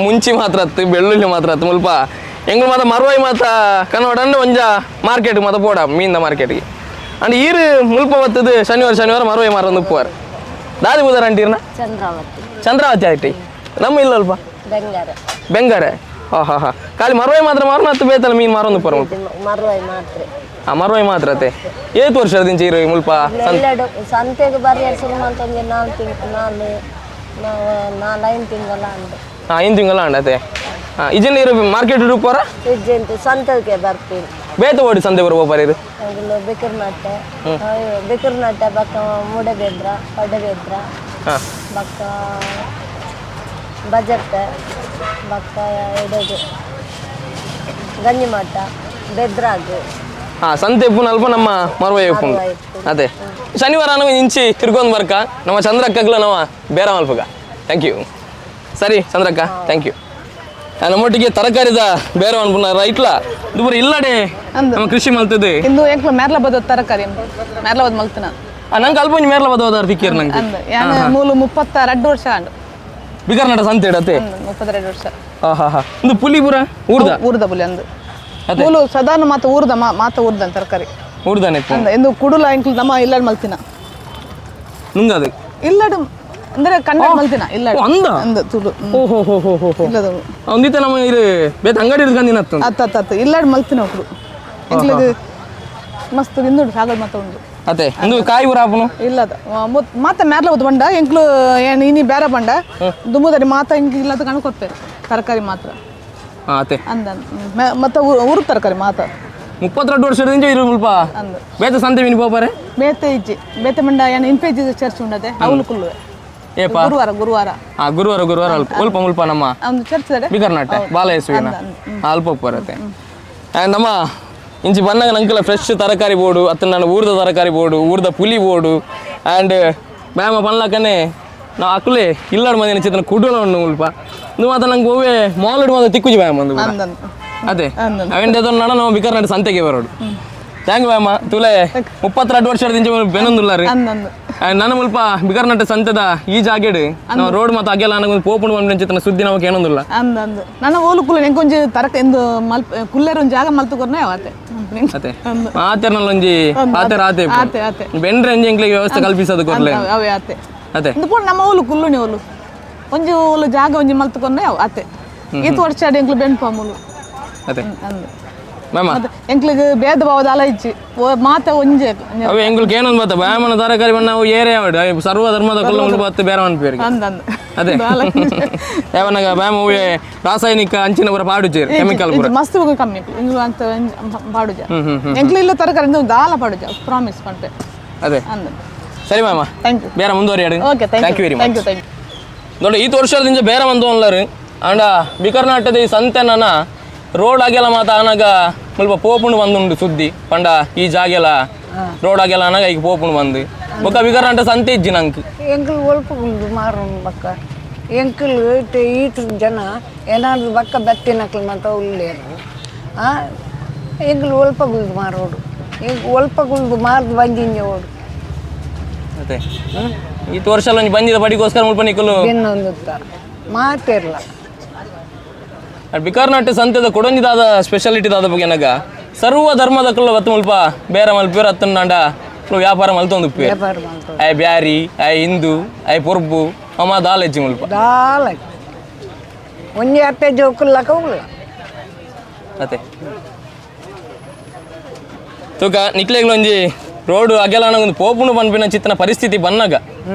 ಮುಂಚಿ ಮಾತ್ರ ಅತ್ತು, ಬೆಳ್ಳುಳ್ಳಿ ಮಾತ್ರ ಅತ್ತು. ಮುಲ್ಪ ಎಂಗ್ಳು ಮಾತ ಮರುವಾಯಿ ಮಾತ ಕನ್ನಡ ಒಂಜ ಮಾರ್ಕೆಟ್ ಮಾತ ಪೋಡ ಮೀನ್ದ ಮಾರ್ಕೆಟ್ಗೆ. ಅಂಡ್ ಈರು ಮುಲ್ಪ ಬತ್ತದು ಶನಿವಾರ ಶನಿವಾರ ಮರುವಾಯಿ ಮಾರ ಉಪ್ಪುವಾರ. ದಾದಿ ಬುದಾರ ಅಂಟೀರ್ನ?
ಚಂದ್ರಾವತಿ.
ಚಂದ್ರಾವತಿ ಆಯ್ತು. ನಮ್ಮ ಇಲ್ಲ ಅಲ್ಪ
ಬೆಂಗಾರೆ.
ಬೆಂಗಾರೆ. ಹಾ ಹಾ ಹಾ. ಖಾಲಿ ಮರುವಾಯಿ ಮಾತ್ರ ಮಾರನ ಅತ್ತು ಬೇತಲ್ಲ ಮೀನು ಮಾರೊಂದು ಉಪ್ಪುವಾರ ಮುಲ್ಪ?
ಮರುವಾಯಿ ಮಾತ್ರ.
ಹಾ ಮರುವಾಯಿ ಮಾತ್ರ ಅತ್ತೆ. ಏತು ವರ್ಷ ದಿಂಚ ಈರು ಮುಲ್ಪ?
ಸಂತೆಗೆ ಬರ್ಯಾರ ಶುರು ಮಂತೊಂದು 4 ತಿಂಗಳು, 4 5 ತಿಂಗಳ ಅಂಡು.
ಹಾಂ 5 ತಿಂಗಳ ಅಂಡತೆ. ಹಾಂ ಇಜನ್ ಇರು ಮಾರ್ಕೆಟ್ ರೂಪಾರ?
ಇಜ್ಜಂತ ಸಂತೆಗೆ ಬರ್ತೀನಿ.
ಬೇತ ಓಡಿ ಸಂತೆ ಬರುವ ಬರೀರು?
ಬಿಕರ್ನಟ್ಟೆ, ಬಿಕರ್ನಟ್ಟೆ ಬಕ್ಕ ಮೂಡಬೇದ್ರ, ಪಡಬೇದ್ರ, ಬಕ್ಕ ಬಜಟ್ಟೆ, ಬಕ್ಕ ಎಡೆಗೆ ಗಂಜಿಮಠ, ಬೆದ್ರಾಗು.
ಹಾಂ ಸಂತೆ ಪುನಲ್ಪ ನಮ್ಮ ಮರುವಾಯಿ ಉಪ್ಪುಂಡು. ಅದೇ ಶನಿವಾರ ನಾವು ಇಂಚಿ ತಿರ್ಗೊಂದು ಬರ್ಕ ನಮ್ಮ ಚಂದ್ರಕ್ಕಗ್ಲ ನಮ್ಮ ಬೇರೆ ಮಲ್ಪಗ. Thank you. ಸರಿ ಚಂದ್ರಕ್ಕ, thank you. ನಮ್ಮೊಟ್ಟಿಗೆ ತರಕಾರಿದ ಬೇರೆ ಅನ್ಪುನ ರೈಟ್ಲ ದುಬರ ಇಲ್ಲಡೆ ನಮ್ಮ ಕೃಷಿ ಮಲ್ತದೆ.
ಇಂದು ಎಂಕ್ಲ ಮೇರ್ಲ ಬದ ತರಕಾರಿ ಮೇರ್ಲ ಬದ ಮಲ್ತನ.
ನಂಗೆ ಅಲ್ಪ ಒಂಜಿ ಮೇರ್ಲ ಬದ ತಿಕ್ಕಿರ್ ನಂಗೆ.
ಯಾನ ಮೂಲು 32 ವರ್ಷ ಅಂಡು.
ಬಿಕರ್ನಾಟ ಸಂತೆ ಇಡತ್ತೆ.
32 ವರ್ಷ.
ಹಾ ಹಾ ಹಾ. ಇಂದು ಪುಲಿ ಪುರ ಊರ್ದ?
ಊರ್ದ ಪುಲಿ ಅಂದು. ಮೂಲು ಸದಾನ ಮಾತ ಊರ್ದ ಮಾತ ಊರ್ದ ತರಕಾರಿ.
ಊರ್ದಾನೆ.
ಇಂದು ಕುಡುಲ ಎಂಕ್ಲ ನಮ್ಮ ಇಲ್ಲಡ್ ಮಲ್ತಿನ.
ನುಂಗದು?
ಇಲ್ಲಡು ಅಂದ್ರೆ ಕನ್ನಡ ಮಲ್ತಿನ ಇಲ್ಲ
ಅಂದ
ಅಂದ ತುಳು.
ಓ ಹೋ ಹೋ ಹೋ ಹೋ.
ಇಲ್ಲದ
ಒಂದಿತ್ತ ನಮ್ಮ ಇರು ಬೇತ ಅಂಗಡಿ ಇರ್ಕಂದಿನ ಅತ್ತ
ಅತ್ತ ಅತ್ತ ಅತ್ತ ಇಲ್ಲಡ್ ಮಲ್ತಿನ ಒಕ್ಕಡು ಎಂಕ್ಲಗ್ ಮಸ್ತ್ ಇಂದುಂಡು ಸಾಗಡ್ ಮಾತ ಉಂಡು.
ಅತ್ತೆ ಇಂದು ಕಾಯಿ ಊರ ಆಪುನು?
ಇಲ್ಲದ ಮಾತ ಮೇರ್ಲ ಉದ್ದು ಬಂಡ ಎಂಕ್ಲು ಏನು ಇನಿ ಬೇರೆ ಬಂಡ ದುಮ್ಮುದರಿ ಮಾತ ಇಂಕ್ ಇಲ್ಲದ ಕಣ ಕೊರ್ಪೇರು ತರಕಾರಿ ಮಾತ್ರ.
ಅತ್ತೆ
ಅಂದ ಮತ್ತೆ ಊರು ತರಕಾರಿ ಮಾತ.
32 ವರ್ಷದಿಂದ ಇರು ಮುಲ್ಪ
ಅಂದ
ಬೇತ ಸಂತೆ ಮೀನು ಪೋಪಾರೆ?
ಬೇತೆ ಇಜ್ಜಿ ಬೇತೆ ಮಂಡ ಏನು ಇನ್ಪೇಜ್ ಚರ್ಚ್ ಉಂಡತೆ ಅವಳು ಕುಲ್ಲುವೆ.
ಏಪಾ?
ಗುರುವಾರ ಗುರುವಾರ.
ಹಾ ಗುರುವಾರ ಗುರುವಾರ ಅಲ್ಪ ಅಲ್ಪ ಮುಲ್ಪ ನಮ್ಮ
ಒಂದು ಚರ್ಚ್ ಇದೆ
ಬಿಕರ್ನಾಟೆ ಬಾಲಯೇಸುವಿನ ಅಲ್ಪ ಬರುತ್ತೆ. ನಮ್ಮ ಇಂಚಿ ಬಂದಾಗ ನಂಗೆಲ್ಲ ಫ್ರೆಶ್ ತರಕಾರಿ ಬೋಡು ಅತ್ತ ನಾನು ಊರ್ದ ತರಕಾರಿ ಬೋಡು ಊರ್ದ ಪುಲಿ ಬೋಡು ಆ್ಯಂಡ್ ಬ್ಯಾಮ ಪನ್ಲಕ್ಕನೆ ನಾವು ಅಕ್ಕಲೇ ಇಲ್ಲಾಡು ಮಂದಿನ ಚಿತ್ರನ ಕುಡುಲ ಉಂಡು ಮುಲ್ಪ. ಇದು ಮಾತ್ರ ನಂಗೆ ಒವ್ವೆ ಮಾಲ್ ಮಾತ್ರ ತಿಕ್ಕುಜಿ ಬ್ಯಾಮ ಅಂದು. ಅದೇ ಅವೆಂಡ ನಡ ನಾವು ಬಿಕರ್ನಾಟೆ ಸಂತೆಗೆ ಬರೋಡು. Thank you ಬ್ಯಾಮ. ತುಲೆ 32 ವರ್ಷದಿಂದ ಬೆನೊಂದುಲ್ಲಾರು. ನನ್ನ ಮುಲ್ಪ ಬಿಕರ್ನಾಟೆ ಸಂತೆದ ಈ ಜಾಗೆಡ್ ನಾವು ರೋಡ್ ಮಾತ ಅಗೆಲ್ಲ ನನಗೊಂದು ಪೋಪುಂಡು ಬಂದ ಚಿತ್ರನ ಸುದ್ದಿ ನಮಕ್ ಏನೊಂದಿಲ್ಲ.
ಅಂದ ಅಂದ ನನ್ನ ಓಲು ಕುಲ್ಲ ಎಂಕೊಂಜಿ ತರಕ ಎಂದು ಮಲ್ಪ ಕುಲ್ಲೇರ ಒಂಜಿ ಜಾಗ ಮಲ್ತು ಕೊರ್ನೆ ಅವತ್ತೆ.
ಅತ್ತೆ ಆತೆರ್ನಲ್ಲ ಒಂಜಿ ಆತೆರ್ ಆತೆ
ಆತೆ ಆತೆ
ಬೆಂಡ್ರೆ ಒಂಜಿ ಎಂಕ್ಲೆಗ್ ವ್ಯವಸ್ಥೆ ಕಲ್ಪಿಸೋದು ಕೊರ್ಲೆ
ಅವೇ ಆತೆ.
ಅತ್ತೆ
ಇಂದು ಪೂರ ನಮ್ಮ ಓಲು ಕುಲ್ಲುನಿ ಓಲು ಒಂಜಿ ಓಲು ಜಾಗ ಒಂಜಿ ಮಲ್ತು ಕೊರ್ನೆ ಅವ ಆತೆ. ಈತ್ ವರ್ಷ ಎಂಕ್ಲು ಬೆಂಡ್ಪ ಮೂಲು.
ಅತ್ತೆ
ಅಂದ
ಮ್ಯಾಮ
ಎಂಕ್ಲಿಗ್ ಭೇದ ಭಾವದ ಅಲ ಇಜ್ಜಿ ಮಾತ ಒಂಜೆ.
ಅವೆ ಎಂಕ್ಲಿಗ್ ಏನೊಂದು ಬತ್ತ ಬ್ಯಾಮನ ತರಕಾರಿ ಬಣ್ಣ ನಾವು ಏರೇ ಆವಡು ಸರ್ವ ಧರ್ಮದ ಕುಲ್ಲ ಮುಲ್ಪ ಬತ್ತು ಬೇರೆ ಅನ್ಪೇರಿಗೆ. ಅದೇ ಯಾವನಾಗ ಬ್ಯಾಮ ಹೂವೆ ರಾಸಾಯನಿಕ ಅಂಚಿನ ಪೂರ ಪಾಡುಜೇರು ಕೆಮಿಕಲ್ ಪೂರ
ಮಸ್ತ್ ಕಮ್ಮಿ ಇಂಗ್ಲು ಅಂತ ಪಾಡುಜ ಎಂಕ್ಲು ಇಲ್ಲ ತರಕಾರಿ ದಾಲ ಪಾಡುಜ ಪ್ರಾಮಿಸ್ ಪಂಪೆ.
ಅದೇ ಸರಿ ma'am,
thank you.
ಬೇರೆ ಮುಂದುವರಿಯಾಡು.
Okay,
thank you very
thank
much.
You, thank you.
ನೋಡಿ ಈ ವರ್ಷದಿಂದ ಬೇರೆ ಬಂದು ಅನ್ಲಾರು ಅಂಡ ಬಿಕರ್ನಾಟದ ಈ ಸಂತೆನ ರೋಡ್ ಆಗೆಲ್ಲ ಮಾತ ಆನಾಗ ಮುಲ್ಪ ಪೋಪುಂಡು ಬಂದುಂಡು ಸುದ್ದಿ ಪಂಡ ಈ ಜಾಗೆಲ್ಲ ರೋಡ್ ಆಗೆಲ್ಲ ಆನಾಗ ಈಗ ಪೋಪುಂಡು ಬಂದು ಬೊಕ್ಕ ಬಿಕರ್ನಾಟ ಸಂತೆ ಇಜ್ಜಿ ನಂಗೆ.
ಎಂಕ್ಲು ಒಲ್ಪ ಉಂಡು ಮಾರುಂಡು ಬಕ್ಕ ಎಂಕ್ಲು ಈಟ್ ಜನ ಏನಾದ್ರು ಬಕ್ಕ ಬತ್ತಿನಕ್ಲು ಮಾತ ಉಳ್ಳೇರು. ಎಂಕ್ಲು ಒಲ್ಪ ಗುಲ್ದು ಮಾರೋಡು ಎಂಕ್ ಒಲ್ಪ ಗುಲ್ದು ಮಾರ್ದು ಬಂದಿಂಜೆ ಓಡು.
ಅದೇ ಈ ವರ್ಷ ಒಂಜಿ ಬಂದಿದ ಬಡಿಗೋಸ್ಕರ ಮುಲ್ಪ ನಿಕ್ಕಲು
ಇನ್ನೊಂದು ಮಾತಿರಲ್ಲ.
ಬಿಕರ್ನಾಟೆ ಸಂತೆದ ಕೊಡೊಂಜಿದಾದ ಸ್ಪೆಷಾಲಿಟಿ ದಾದ ಬಗ್ಗೆ ನಾಗ ಸರ್ವ ಧರ್ಮದ ಕುಲ್ಲ ಬತ್ತು ಮುಲ್ಪ ಬೇರೆ ಮಲ್ಪೇರು ಅತ್ತಂಡ ವ್ಯಾಪಾರ ಮಲ್ತೊಂದು I Beary I Hindu I ಪೊರ್ಬು ಅಮ್ಮ ದಾಲ್ ಹೆಚ್ಚಿ ಮುಲ್ಪ
ದಾಲ ಒಂಜಿ ಅಪ್ಪೆ ಜೋಕುಲ್ಲಕ ಉಲ್ಲ.
ಅತ್ತೆ ತೂಕ ನಿಕ್ಲೆಗ್ಲೊಂಜಿ ರೋಡ್ ಅಗೆಲ ಒಂದು ಪೋಪುಂಡು ಪನ್ಪಿನ ಚಿತ್ತನ ಪರಿಸ್ಥಿತಿ ಬನ್ನಾಗ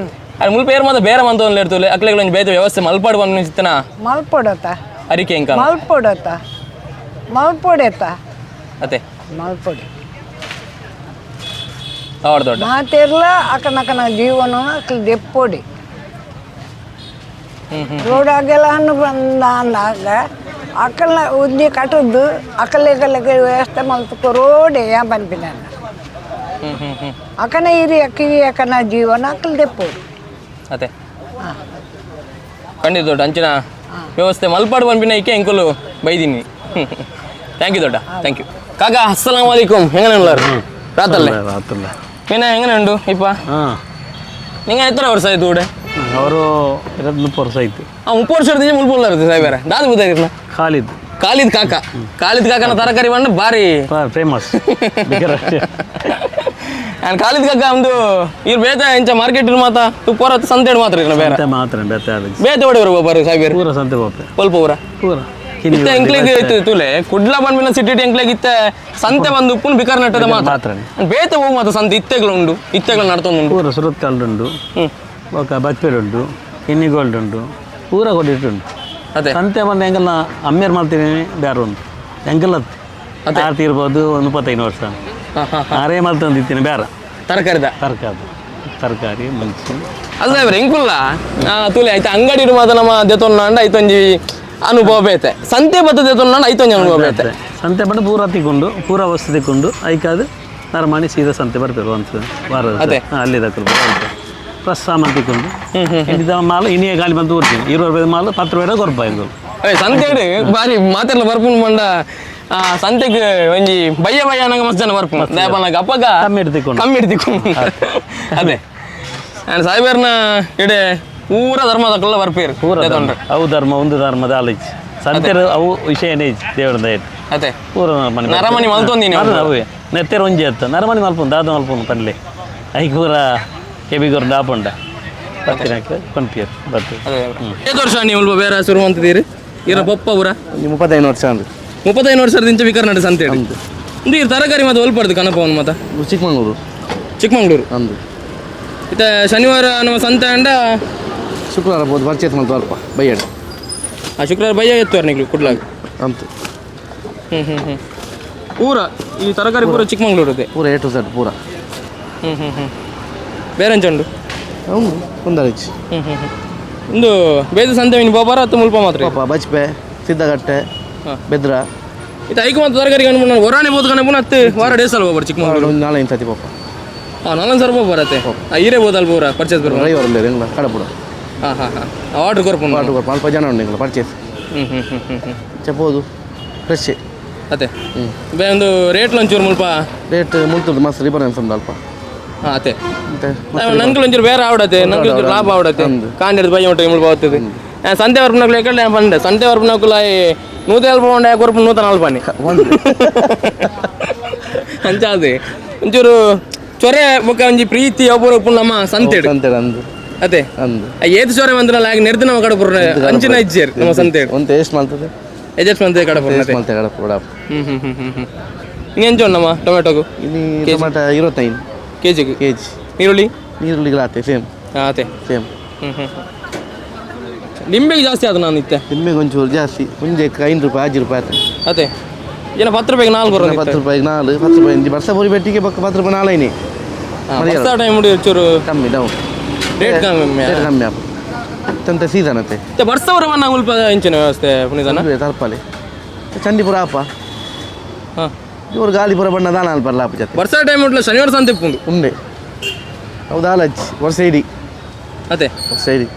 ಅದು ಮುಲ್ಪ ಏರ್ ಮಾತ ಬೇರೆ ಮಂತೊಂದು ಇರ್ತದೆ ಅಕ್ಲೆಗ್ಲೊಂಜಿ ಬೇತೆ ವ್ಯವಸ್ಥೆ ಮಲ್ಪಾಡು ಪನ್ಪಿನ ಚಿತ್ತನ
ಮಲ್ಪೊಡತ
ಅರಿಕೆ ಎಂಕ
ಮಲ್ಪೊಡತ ಮಲ್ಪೊಡೆತ.
ಅತ್ತೆ
ಮಲ್ಪೊಡೆ
ದೊಡ್ಡ
ಮಾತೆರ್ಲ ಅಕನಕನ ಜೀವನ ಅಕ್ಲು ದೆಪ್ಪೊಡಿ. Road ಅಗೆಲ ಬಂದ ಅಕಲ್ನ ಉದ್ದಿ ಕಟ್ಟದ್ದು ಅಕಲೆ ಕಲೆಗೆ ವ್ಯವಸ್ಥೆ ಮಲ್ತುಕೊ ರೋಡ್ ಯಾ ಪನ್ಪಿನ ಅಕನ ಹಿರಿಯ ಕಿರಿಯಕನ ಜೀವನ ಅಕಲ್ ದೆಪ್ಪೋಡು.
ಅದೇ ಖಂಡಿತ ದೊಡ್ಡ ಅಂಚಿನ ವ್ಯವಸ್ಥೆ ಮಲ್ಪಾಡು ಪನ್ಪಿನ ಇಕ್ಕೆ ಎಂಕುಲು ಬೈದೀನಿ. Thank you ದೊಡ್ಡ, thank you. ಕಾಕ ಅಸ್ಸಲಾಂ ವಾಲಿಕುಂ. എങ്ങനെ ഉള്ളാർ? ರಾತಲ್ಲೇ
ರಾತಲ್ಲ.
പിന്നെ എങ്ങനെയുണ്ട് ഇപ്പ? നിങ്ങൾ എത്ര വർഷമായിട്ട് ഇവിടെ?
ಅವರು 30 ವರ್ಷ ಆಯ್ತು.
ಆ 30 ವರ್ಷದ ಮುಲ್ಪ ಉಳ್ಳಾರ ಸಾಹೇಬರ. ದಾದ ಬುದಾರಿರ್ನ?
ಖಾಲಿದ್.
ಖಾಲಿದ್ ಕಾಕ. ಖಾಲಿದ್ ಕಾಕನ ತರಕಾರಿ ಬಣ್ಣ ಭಾರಿ
ಫೇಮಸ್.
ನಾನು ಖಾಲಿದ್ ಕಾಕ ಒಂದು ಇವ್ರು ಬೇತ ಇಂಚ ಮಾರ್ಕೆಟ್ ಮಾತ ತುಪ್ಪರ ಸಂತೆ ಮಾತ್ರ ಇರ್ನ ಬೇರೆ
ಮಾತ್ರ ಬೇತೆ
ಬೇತೆ ಹೊಡೆಯವರು ಒಬ್ಬರು ಸಾಹೇಬರು.
ಪೂರ ಸಂತೆ ಬೋಪೆ.
ಸ್ವಲ್ಪ ಊರ
ಪೂರ
ಇತ್ತೆ ಎಂಕ್ಲೆಗ್ ಇತ್ತು ತುಲೆ ಕುಡ್ಲ ಬಂದ್ಬಿನ ಸಿಟಿ ಎಂಕ್ಲೆಗ್ ಇತ್ತೆ ಸಂತೆ ಬಂದು ಉಪ್ಪುನ್ ಬಿಕರ್ ನಟ್ಟದ ಮಾತ್ರ ಬೇತೆ ಹೋಗು ಮಾತ್ರ ಸಂತೆ ಇತ್ತೆಗಳು ಉಂಡು, ಇತ್ತೆಗಳು ನಡ್ತೊಂದುಂಡು.
ಪೂರ ಸುರತ್ಕಲ್ ಉಂಡು, ఒక ಬಜ್ಪೇಡ್ ಉಂಡು, ಕಿನ್ನಿ ಗೋಲ್ಡ್ ಉಂಡು, ಪೂರ ಕೊಡಿಟ್ಟುಂಡು. ಸಂತೆ ಬಂದು ಎಂಕಲ್ನ ಅಮ್ಮೇರ್ ಮಾಡ್ತೀನಿ ಬೇರೆ ಉಂಟು ಎಂಕಲ್ ಆರ್ತಿ ಇರ್ಬೋದು ಒಂದು 35 ವರ್ಷ ಆರೇ ಮಲ್ತೊಂದಿತ್ತೀನಿ ಬೇರೆ
ತರಕಾರಿದ
ತರಕಾರಿ ತರಕಾರಿ ಮಂಚಿ
ಅಲ್ಲ ಸಾಹೇಬ್ರೆ ಎಂಕುಲ್ಲ ತುಲೆ ಆಯ್ತು ಅಂಗಡಿ ಮಾತ್ರ ನಮ್ಮ ದೆತೊನ್ನ ಐತೊಂಜಿ ಅನುಭವ ಬೇತೆ ಸಂತೆ ಬತ್ತ ದೆತೊನ್ನ ಐತೊಂಜಿ ಅನುಭವ ಬೇತೆ.
ಸಂತೆ ಬಂದು ಪೂರ ತಿಕ್ಕೊಂಡು ಪೂರ ವಸ್ತು ತಿಕ್ಕೊಂಡು ಐಕಾದು ನರಮಾಣಿ ಸೀದಾ ಸಂತೆ ಬರ್ತಾರೆ ಒಂದು ವಾರ ಅಲ್ಲಿ ದಕ್ಕಲು ಪ್ಲಸ್ ಸಾಮಾನು ತಿಕ್ಕೊಂಡು ಇಂದ ಮಾಲು ಇನ್ನೇ ಗಾಳಿ ಬಂದು ಊರ್ತೀನಿ 20 ರೂಪಾಯಿ ಮಾಲು 10 ರೂಪಾಯಿ ಕೊರಪ ಇಂದು.
ಸಂತೆ ಬಾರಿ ಮಾತೆಲ್ಲ ಬರ್ಪುನ್ ಬಂಡ ಸಂತೆಗೆ ಒಂಜಿ ಬಯ್ಯ ಬಯ್ಯ ಅನ್ನಂಗ ಮಸ್ತ್ ಜನ ಬರ್ಪುನ್ ದೇಪನಾಗ ಅಪ್ಪಗ
ಕಮ್ಮಿ ಇಡ್ತಿಕೊಂಡು
ಕಮ್ಮಿ ಇಡ್ತಿಕೊಂಡು. ಅದೇ ನಾನು ಸಾಹೇಬರ್ನ ಇಡೆ ಪೂರ ಧರ್ಮದಕ್ಕೆಲ್ಲ ಬರ್ಪೇರು
ಪೂರ ಅವು ಧರ್ಮ ಒಂದು ಧರ್ಮದ ಆಲೋಚಿ ಸಂತೆ ಅವು ವಿಷಯನೇ ದೇವರದ
ಅದೇ
ಪೂರ
ನರಮಣಿ ಮಲ್ತೊಂದಿನಿ
ಅವೇ ನೆತ್ತೆರ ಒಂಜಿ ಅತ್ತ ನರಮಣಿ ಮಲ್ಪೊಂದು ದಾದ ಮಲ್ಪೊಂದು ಪನ್ಲೆ ಐಕ್ ಪೂರ ಕೆಬಿಗೊರ್ ದಾಪೊಂಡ ಬತ್ತಿನ ಕೊಂಪಿಯರ್ ಬರ್ತದೆ.
ಏಳು ವರ್ಷ ನೀವು ಬೇರೆ ಶುರು ಅಂತಿದ್ದೀರಿ ಇರ ಪಪ್ಪ ಊರ
35 ವರ್ಷ ಅಂದ್ರೆ
35 ವರ್ಷದ ಇಂಚ ವಿಕರ್ನಾಟ ಸಂತೆ ಇಂದು ಈ ತರಕಾರಿ ಮತ್ತೆ ಒಲ್ಪಡ್ದು ಕನಪವನ್ ಮಾತ
ಚಿಕ್ಕಮಂಗ್ಳೂರು.
ಚಿಕ್ಕಮಂಗ್ಳೂರು
ಅಂದು
ಇತ್ತ ಶನಿವಾರ ನಮ್ಮ ಸಂತೆ ಅಂಡ
ಶುಕ್ರವಾರ ಬೋದು ಪರ್ಚೇಸ್ ಮಾಡ್ತು ಅಲ್ಪ ಬೈಯಡ.
ಆ ಶುಕ್ರವಾರ ಬಯ್ಯ ಎತ್ತುವಾರ ನೀವು ಕುಡ್ಲಾಗ
ಅಂತು.
ಹ್ಞೂ ಹ್ಞೂ ಹ್ಞೂ ಪೂರ ಈ ತರಕಾರಿ ಪೂರ ಚಿಕ್ಕಮಂಗ್ಳೂರು
ಪೂರ A to Z ಪೂರ.
ಹ್ಞೂ ಹ್ಞೂ ಹ್ಞೂ ಬೇರೆ ಉಂಟು
ಹೌದು ಒಂದರಿಚ್.
ಹ್ಞೂ ಹ್ಞೂ ಹ್ಞೂ ಇಂದು ಬೇದ ಸಂತೆ ಮೀನು ಬೋಬಾರ ಅಥವಾ ಮುಲ್ಪ ಮಾತ್ರ?
ಪಾಪ ಬಜ್ಪೆ ಸಿದ್ದಗಟ್ಟೆ ಬೆದ್ರ
ಇದು ಐಕು ಮತ್ತು ತರಕಾರಿ ಕಣ್ಪು ಹೊರಾನೆ ಬೋದು ಕಣಪು ಹತ್ತು ವಾರ ಡೇಸಲ್ ಹೋಗ್ಬಾರ ಚಿಕ್ಕಮಂಗ್ಳೂರು
ಒಂದು 4-5 ಸತಿ ಪಾಪ.
ಹಾಂ 4 ಸಾವಿರ ಬರತ್ತೆ ಈರೇ ಬೋದಲ್ ಪೂರ ಪರ್ಚೇಸ್ ಬರ್ಬೋದು
ಡ್ರೈವರ್ ಇಲ್ಲ ಎಂಗ್ಲ ಕಡಪುಡ.
ಹಾಂ ಹಾಂ ಹಾಂ ಆರ್ಡ್ರ್ ಕೊರ್ಪು
ಆರ್ಡ್ರ್ ಕೊರ್ಪು ಅಲ್ಪ ಜನ ಉಂಡು ಎಂಗ್ಲ ಪರ್ಚೇಸ್.
ಹ್ಞೂ ಹ್ಞೂ ಹ್ಞೂ ಹ್ಞೂ ಹ್ಞೂ
ಚಪೋದು ಫ್ರೆಶ್.
ಅದೇ ಬೇ ಒಂದು ರೇಟ್ ಒಂಚೂರು ಮುಲ್ಪ
ರೇಟ್ ಮುಲ್ತುಂಡು ಮಸ್ತ್ ರಿಫರೆನ್ಸ್ ಉಂಡು ಅಲ್ಪ.
ಹಾಂ ಅದೇ ನಂಗೆ ಒಂಚೂರು ಬೇರೆ ಆವಡತ್ತೆ ನಂಗೆ ಒಂಚೂರು ಲಾಭ ಆವಡತ್ತೆ ಕಾಂಡಿಡ್ದು ಬಯ್ಯ ಉಂಟು ಮುಲ್ಪ ಆವತ್ತದು. ಸಂತೆ ವರ್ಪನಕ್ಲು ಎಕ್ಕಡೆ ಬಂದೆ ಸಂತೆ ವರ್ಪನಕ್ಲು 150 ಉಂಡೆ ಕೊರ್ಪು 140 ಅಂಚ ಅದೇ ಒಂಚೂರು ಚೊರೆ ಬೊಕ್ಕ ಒಂಜಿ ಪ್ರೀತಿ ಒಬ್ಬರು ಉಪ್ಪು ನಮ್ಮ ಸಂತೆ
ಸಂತೆ ಅಂದು
ಅದೇ
ಅಂದು
ಏತ್ ಚೊರೆ ಬಂದ್ರೆ ಲಾಗ್ ನೆರ್ದು ನಮ್ಮ ಕಡಪುರ ಅಂಚಿನ ಇಜ್ಜೇರ್ ನಮ್ಮ ಸಂತೆ
ಒಂದು ಟೇಸ್ಟ್ ಮಾಡ್ತದೆ
ಎಜೆಸ್ಟ್ ಮಂತೆ ಕಡಪುರ
ಟೇಸ್ಟ್ ಮಾಡ್ತದೆ ಕಡಪುರ.
ಹ್ಞೂ ಹ್ಞೂ ಹ್ಞೂ ಹ್ಞೂ ಹ್ಞೂ ಇನ್ನು ಎಂಚ ಉಂಡಮ್ಮ ಟೊಮೆಟೊಗು?
ಇಲ್ಲಿ ಟೊಮೆಟೊ 25
ಕೆ ಜಿಗೆ.
ಕೆ ಜಿ
ನೀರುಳ್ಳಿ?
ನೀರುಳ್ಳಿಗಳು ಆತೆ ಸೇಮ್.
ಹಾಂ ಅದೇ
ಸೇಮ್.
ಹ್ಞೂ ಹ್ಞೂ ನಿಂಬೆಗೆ ಜಾಸ್ತಿ ಆದ ನಾನು ಇತ್ತೆ
ನಿಂಬೆಗೆ ಒಂಚೂರು ಜಾಸ್ತಿ ಒಂಜೆಕ್ 5 ರೂಪಾಯಿ 5 ರೂಪಾಯಿ ಆಯ್ತು.
ಅದೇ ಏನ 10 ರೂಪಾಯಿಗೆ 4 ಬರೋದು
10 ರೂಪಾಯಿಗೆ 4 10 ರೂಪಾಯಿ ವರ್ಷ ಪೂರಿ ಬೆಟ್ಟಿಗೆ ಪಕ್ಕ 10 ರೂಪಾಯಿ 4
ವರ್ಷ ಟೈಮ್ ಒಂಚೂರು
ಕಮ್ಮಿ ಡೌನ್
ರೇಟ್ ಕಮ್ಮಿ
ರೇಟ್ ಕಮ್ಮಿ ಆಪ ತಂತ ಸೀಸನ್ ಅತ್ತೆ
ವರ್ಷ ಬರವನ್ನ ಉಲ್ಪ ಇಂಚಿನ ವ್ಯವಸ್ಥೆ ಪುನೀತನ
ತರ್ಪಲೆ ಚಂಡಿಪುರ ಆಪ.
ಹಾಂ
ಇವರು ಗಾಲಿಪುರ ಬಣ್ಣ ದಾನ ಅಲ್ಪಲ್ಲ ಆಪ ಜೊತೆ
ವರ್ಷ ಟೈಮ್ ಉಂಟು ಶನಿವಾರ ಸಂತೆ ಉಂಡು
ಉಂಡೆ ಹೌದು ಆಲಜ್ಜಿ ವರ್ಷ ಇಡೀ.
ಅದೇ
ವರ್ಷ ಇಡೀ.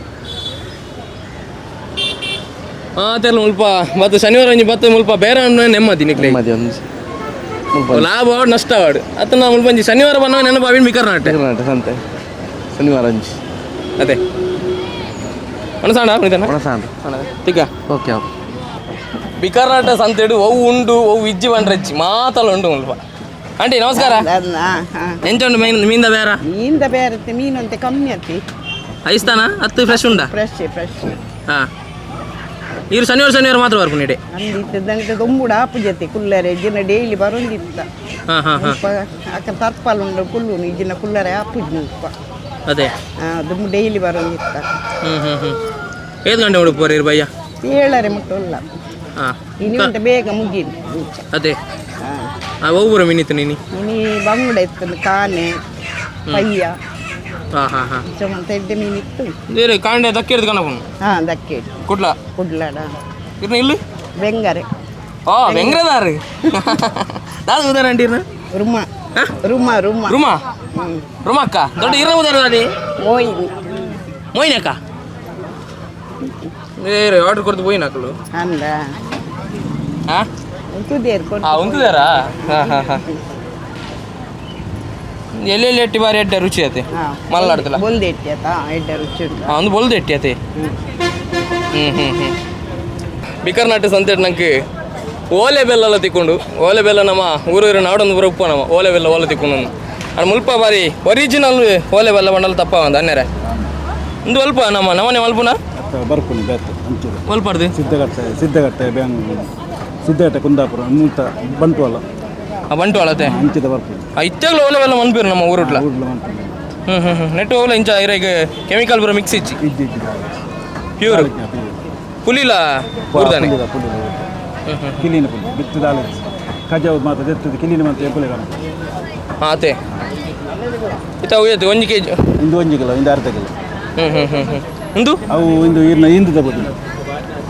ಹಾಂ ತೆರ್ಲ ಮುಲ್ಪ ಮತ್ತು ಶನಿವಾರ ಒಂಜಿ ಬತ್ತ ಮುಲ್ಪ ಬೇರೆ ನೆಮ್ಮದಿ ನಿಕ್ಲೆ
ನೆಮ್ಮದಿ ಒಂದು
ಲಾಭ ಆವಡ್ ನಷ್ಟ ಆವಡ್ ಅತ್ತ ನಾ ಮುಲ್ಪ ಒಂಜಿ ಶನಿವಾರ ಬಂದ ನೆನಪು ಅವಿನ ಬಿಕರ್ನಾಟೆ
ಬಿಕರ್ನಾಟೆ ಸಂತೆ ಶನಿವಾರ ಒಂಜಿ.
ಅದೇ ಒಣಸಾಂಡ ಪುನೀತನ
ಒಣಸಾಂಡ
ತಿಕ್ಕ
ಓಕೆ
ಬಿಕರ್ನಾಟ ಸಂತೆಡು ಒವು ಉಂಡು ಒವು ಇಜ್ಜಿ ಬಂಡ್ರಜ್ಜಿ ಮಾತಲ್ಲ ಉಂಡು ಮುಲ್ಪ. ಆಂಟಿ ನಮಸ್ಕಾರ. ಎಂಚ ಉಂಡು ಮೀನ್ದ ಬೇರ?
ಮೀನ್ದ ಬೇರೆ ಮೀನು ಕಮ್ಮಿ ಅತ್ತಿ
ಐಸ್ತಾನ ಅತ್ತು ಫ್ರೆಶ್ ಉಂಡಾ?
Fresh fresh.
ಹಾಂ ಇರು ಶನಿವಾರ ಶನಿವಾರ ಮಾತ್ರ ಬರ್ಪುನಿ ಇಡೆ
ಅಂದಿತ್ತದಂಗೆ ದೊಂಬುಡ ಆಪು ಜೊತೆ ಕುಲ್ಲರೆ ಜಿನ ಡೈಲಿ ಬರೋಂದಿತ್ತ.
ಹಾಂ ಹಾಂ ಹಾಂ
ಅಕ್ಕ ತರ್ಪಾಲ್ ಉಂಡು ಕುಲ್ಲುನು ಇಜಿನ ಕುಲ್ಲರೆ ಆಪುಜಿ ಮುಲ್ಪ.
ಅದೇ
ಹಾಂ ದುಂಬು ಡೈಲಿ ಬರೋಂದಿತ್ತ.
ಹ್ಞೂ ಹ್ಞೂ ಹ್ಞೂ ಏಳು ಗಂಟೆ ಉಡುಪು ಬರೀರ್ ಬಯ್ಯ?
7:30 ಮುಟ್ಟುಲ್ಲ.
ಹಾಂ
ಇನಿ ಉಂಟು ಬೇಗ ಮುಗೀನಿ.
ಅದೇ ಹಾಂ ಒಬ್ಬರು ಮಿನಿತ್ತು ನೀನು
ಇನಿ ಬಂಗುಡ ಇತ್ತು ಕಾನೆ ಪಯ್ಯ.
ಹಾಂ ಹಾಂ ಹಾಂ
ಮಂತ ಎಡ್ಡೆ ಮೀನು ಇತ್ತು.
ಬೇರೆ ಕಾಂಡೆ ದಕ್ಕಿರ್ದು ಕಣಪುನು.
ಹಾಂ ದಕ್ಕೇಡು.
ಕುಡ್ಲ.
ಕುಡ್ಲಾಡ.
ಇರ್ನ ಇಲ್ಲಿ
ಬೆಂಗರೆ.
ಓ ಬೆಂಗ್ರದಾರು ದಾದ ಉದಾರ ಅಂಟಿರ್ನ?
ರುಮ ರುಮ ರುಮ
ರುಮ ರುಮ ಅಕ್ಕ ದೊಡ್ಡ ಇರ್ನ ಉದಾರ ದಾದಿ?
ಮೋಯಿನಿ.
ಮೋಯಿನಿ ಅಕ್ಕ ಬೇರೆ ಆರ್ಡರ್ ಕೊಡ್ತು ಪೋಯಿನ ಅಕ್ಕಲು.
ಅಂದ
ಹಾಂ
ಉಂತುದೇರು.
ಹಾಂ ಉಂತುದಾರಾ? ಹಾಂ ಹಾಂ ಹಾಂ. ಎಲ್ಲೆಲ್ಲಿ ಎಟ್ಟಿ ಬಾರಿ ಎಡ್ಡೆ ರುಚಿ ಆತೆ ಮಲ್ನಾಡ್ತಲ್ಲ.
ಬೊಲ್ದು ಎಟ್ಟಿ ಆತ ಎಡ್ಡೆ ರುಚಿ ಉಂಟು.
ಹಾಂ ಒಂದು ಬೊಲ್ದು ಎಟ್ಟಿ ಆತೆ. ಹ್ಞೂ ಹ್ಞೂ ಹ್ಞೂ. ಬಿಕರ್ನಾಟು ಸಂತೆ ನಂಗೆ ಓಲೆ ಬೆಲ್ಲ ತಿಕ್ಕೊಂಡು ಓಲೆ ಬೆಲ್ಲ ನಮ್ಮ ಊರೂರು ನಾಡೊಂದು ಊರ ಉಪ್ಪ ನಮ್ಮ ಓಲೆ ಬೆಲ್ಲ ಓಲೆ ತಿಕ್ಕೊಂಡು ಅಣ್ಣ ಮುಲ್ಪ ಬಾರಿ ಒರಿಜಿನಲ್ ಓಲೆ ಬೆಲ್ಲ ಬಂಡಲ್ ತಪ್ಪ ಒಂದು ಅನ್ನೆರೆ ಒಂದು ಅಲ್ಪ ನಮ್ಮ ನಮ್ಮನೆ ಮಲ್ಪುನ
ಬರ್ಪುನಿ ಬೇತೆ ಅಂಚಿದ
ಒಲ್ಪಡ್ದು
ಸಿದ್ಧಗಟ್ಟೆ ಸಿದ್ಧಗಟ್ಟೆ ಬ್ಯಾಂಗ್ಳೂರು ಸಿದ್ಧಗಟ್ಟೆ ಕುಂದಾಪುರ ಮೂತ ಬಂಟ್ವಾಳ.
ಬಂಟ್ವಾಳ ಅತ್ತೆ
ಅಂಚಿದ ಬರ್ಪುನಿ.
ಇತ್ತಾಗಲೂ ಓಲೆ ಬೆಲ್ಲ ಮನ್ಪಿರು ನಮ್ಮ ಊರುಟ್ಲ. ಹ್ಞೂ ಹ್ಞೂ ಹ್ಞೂ. ನೆಟ್ಟು ಓಲೆ ಇಂಚ ಇರ ಕೆಮಿಕಲ್ ಪೂರ ಮಿಕ್ಸ್ ಇಚ್ಚಿ ಪ್ಯೂರ್ ಪುಲಿಲ ಊರ್ದಾನೆ.
ಕಿಲಿನ ಪುಲಿ ಬಿತ್ತದಾಲೆ ಕಜಾವು ಮಾತ್ರ ದೆತ್ತದ ಕಿಲಿನ ಮಾತ್ರ ಎಪ್ಪುಲೆ ಕಾಣ.
ಹಾಂ ಅತ್ತೆ ಇತ್ತ ಹೋಯ್ತು 1 ಕೆ ಜಿ.
ಇಂದು 1 ಕಿಲೋ ಇಂದು ಅರ್ಧ ಕಿಲೋ.
ಹ್ಞೂ ಹ್ಞೂ ಹ್ಞೂ ಹ್ಞೂ. ಇಂದು
ಅವು ಇಂದು ಇರ್ನ ಇಂದುದ ಬೊಡಿ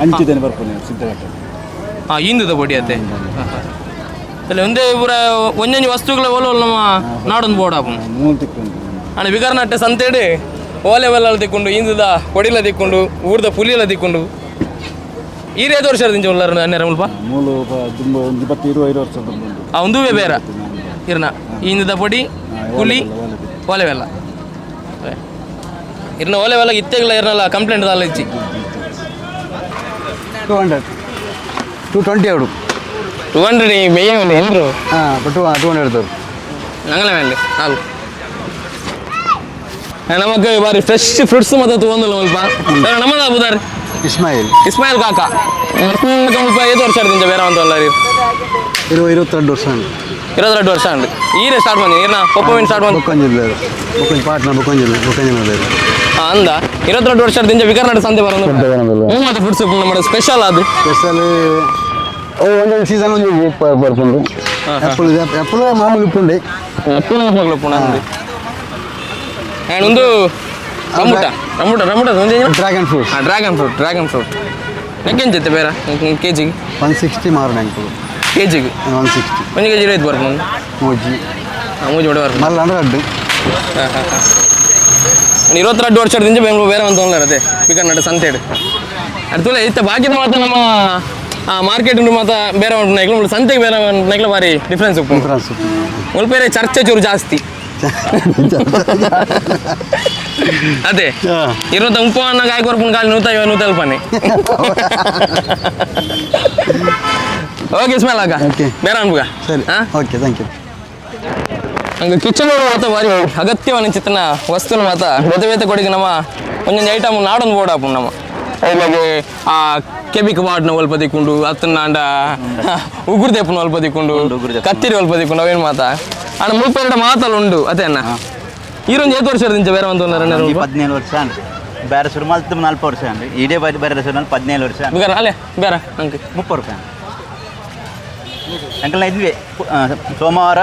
ಅಂಚಿದೇನೆ ಬರ್ಪುನಿ ಸಿದ್ಧಗಟ್ಟೆ.
ಹಾಂ ಇಂದುದ ಬೊಡಿ ಅತ್ತೆ. ಅಲ್ಲ ಒಂದೇ ಪೂರ ಒಂಜೊಂಜಿ ವಸ್ತುಗಳ ಓಲ ನಮ್ಮ ನಾಡೊಂದು ಬೋರ್ಡ್ ಆಪುಂಡು.
ಮೂರು ತಿಕ್ಕೊಂಡು
ಅಣ್ಣ ಬಿಕರ್ನಾಟೆ ಸಂತೇಡು ಓಲೆ ಬೆಲ್ಲ ತಿಕ್ಕೊಂಡು ಇಂದುದ ಕೊಡಿಲ ತಿಕ್ಕೊಂಡು ಊರ್ದ ಪುಲಿಲ ತಿಕ್ಕೊಂಡು ಈರೇದು ವರ್ಷ ದಿಂಚ ಉಲ್ಲಾರ ಅನ್ನೆರ ಮುಲ್ಪ
ಮೂಲು ದುಂಬ ಒಂದು 10 20 ವರ್ಷ ದುಂಬು.
ಆ ಒಂದುವೇ ಬೇರೆ ಇರ್ನ ಇಂದುದ ಪೊಡಿ ಪುಲಿ ಓಲೆ ಬೆಲ್ಲ ಇರ್ನ ಓಲೆ ಬೆಲ್ಲ ಇತ್ತೆಗಳ ಇರ್ನಲ್ಲ ಕಂಪ್ಲೇಂಟ್ ದಾಲ ಇಚ್ಚಿ.
200 220
200 ಮೇಯ ಎಂದ್ರು.
ಹಾಂ 200 ತರು
ನಂಗಲ ಮೇಲೆ ನಾಲ್ಕು ನಮಕ್ ಬಾರಿ ಫ್ರೆಶ್ ಫ್ರೂಟ್ಸ್ ಮತ್ತೆ ತಗೊಂಡಿಲ್ಲ ಮುಲ್ಪ. ನಮ್ಮದ ಬುದಾರ್
ಇಸ್ಮಾಯಿಲ್.
ಇಸ್ಮಾಯಿಲ್ ಕಾಕ ಮುಲ್ಪ ಐದು ವರ್ಷ ಆಡ್ದಿಂಚ ಬೇರೆ ಅಂತ ಅಲ್ಲ ರೀ.
22 ವರ್ಷ.
22 ವರ್ಷ ಉಂಟು. ಈರೇ ಸ್ಟಾರ್ಟ್ ಬಂದಿ ಈರ್ನ ಪೊಪ್ಪವಿನ ಸ್ಟಾರ್ಟ್ ಬಂದು
ಬೊಕ್ಕಂಜಿಲ್ಲ ಬೊಕ್ಕಂಜಿ ಪಾಟ್ನ ಬೊಕ್ಕಂಜಿಲ್ಲ ಬೊಕ್ಕಂಜಿ
ಹಾಂ ಅಂದ 22 ವರ್ಷ ದಿಂಚ ವಿಕರ್ನಾಟ ಸಂತೆ ಬರೋದು ಮತ್ತೆ ಫ್ರೂಟ್ಸ್ ನಮ್ಮ ಸ್ಪೆಷಲ್ ಅದು
ಸ್ಪೆಷಲ್ ಒಂದೊಂದು ಸೀಸನ್ ಒಂದು ಬರ್ಪುಂಡು. ಆ್ಯಪಲ್ ಆ್ಯಪಲ್ ಮಾಮೂಲಿ ಉಪ್ಪುಂಡೆ.
ಆ್ಯಪಲ್ ಮಾಮೂಲಿ ಉಪ್ಪುಂಡು ಆ್ಯಂಡ್ ಒಂದು rambutan rambutan rambutan
dragon fruit.
ಹಾಂ ಡ್ರ್ಯಾಗನ್ ಫ್ರೂಟ್ ಡ್ರ್ಯಾಗನ್ ಫ್ರೂಟ್ ನೆಕ್ಕೆಂಚತ್ತೆ ಬೇರೆ ಕೆ ಜಿಗೆ
160 ಮಾರು ನಂಗೆ
ಕೆ ಜಿಗೆ
160
1 ಕೆ ಜಿ ರೈತ್ ಬರ್ಪುಂಡು.
ಮೂಜಿ
ಹಾಂ ಮೂಜಿ ಒಡೆ ಬರ್ಪುಂಡು.
ಮಲ್ಲ ಅಂದ್ರೆ ಅಡ್ಡು.
ಹಾಂ ಹಾಂ ಹಾಂ. 22 ವರ್ಷದಿಂದ ಬೆಂಗಳೂರು ಬೇರೆ ಒಂದು ತೊಂದರೆ ಅದೇ ಬಿಕರ್ನಾಟ ಸಂತೇಡು ಅದು ಇತ್ತ ಬಾಕಿದ ಮಾತ್ರ ನಮ್ಮ ಮಾರ್ಕೆಟ್ ಉಂಟು ಮಾತ್ರ ಬೇರೆ ಉಂಟು ನೈಕ್ಲು ಸಂತೆಗೆ ಬೇರೆ ನೈಕ್ಲು ಭಾರಿ ಡಿಫ್ರೆನ್ಸ್ ಉಪ್ಪು
ಡಿಫ್ರೆನ್ಸ್
ಮುಲ್ಪೇರೆ ಚರ್ಚೆ ಚೂರು ಜಾಸ್ತಿ ಅದೇ ಇರುತ್ತ ಉಪ್ಪು ಅನ್ನ ಕಾಯಿ ಕೊರ್ಪುನ್ ಕಾಲಿ 150 150. ಓಕೆ ಇಸ್ಮಾಯಿಲ್ ಅಕ್ಕ ಬೇರೆ ಅನ್ಬುಗ.
ಸರಿ ಓಕೆ thank you.
ಹಂಗೆ ಕಿಚನ್ ಮಾತ್ರ ಭಾರಿ ಅಗತ್ಯವಾದ ಚಿತ್ರನ ವಸ್ತುನ ಮಾತ್ರ ಬೇತೆ ಬೇತೆ ಕೊಡಿಗೆ ನಮ್ಮ ಒಂದೊಂದು ಐಟಮ್ ನಾಡೊಂದು ಬೋರ್ಡ್ ಆಪುಂಡು ನಮ್ಮ ಇಲ್ಲಾಗೆ ಆ ಕೆಬಿಕ್ ಬಾಡ್ನ ಒಲ್ಪ ತಿಕ್ಕೊಂಡು ಅತ್ತನಾಂಡ ಉಗುರು ದೇಪನ ಒಲ್ಪ ತಿಕ್ಕೊಂಡು ಕತ್ತಿರಿ ಒಲ್ಪ ತಿಕ್ಕೊಂಡು ಅವೇನು ಮಾತಾ ಅಣ್ಣ ಮುಲ್ಪ ಎರಡು ಮಾತಲ್ಲ ಉಂಡು ಅದೇ ಅಣ್ಣ ಈರೊಂದು ಏತು ವರ್ಷ ದಿಂಚ ಬೇರೆ ಒಂದು
17 ವರ್ಷ ಬೇರೆ ಶುರು ಮಲ್ತು 40 ವರ್ಷ ಇಡೇ ಬೇರೆ ಶುರು 17 ವರ್ಷ
ಬೇರೆ ಅಲ್ಲೇ ಬೇರೆ ನಂಗೆ
30 ರೂಪಾಯಿ ಅಂಕಲ್. ಇದ್ವಿ ಸೋಮವಾರ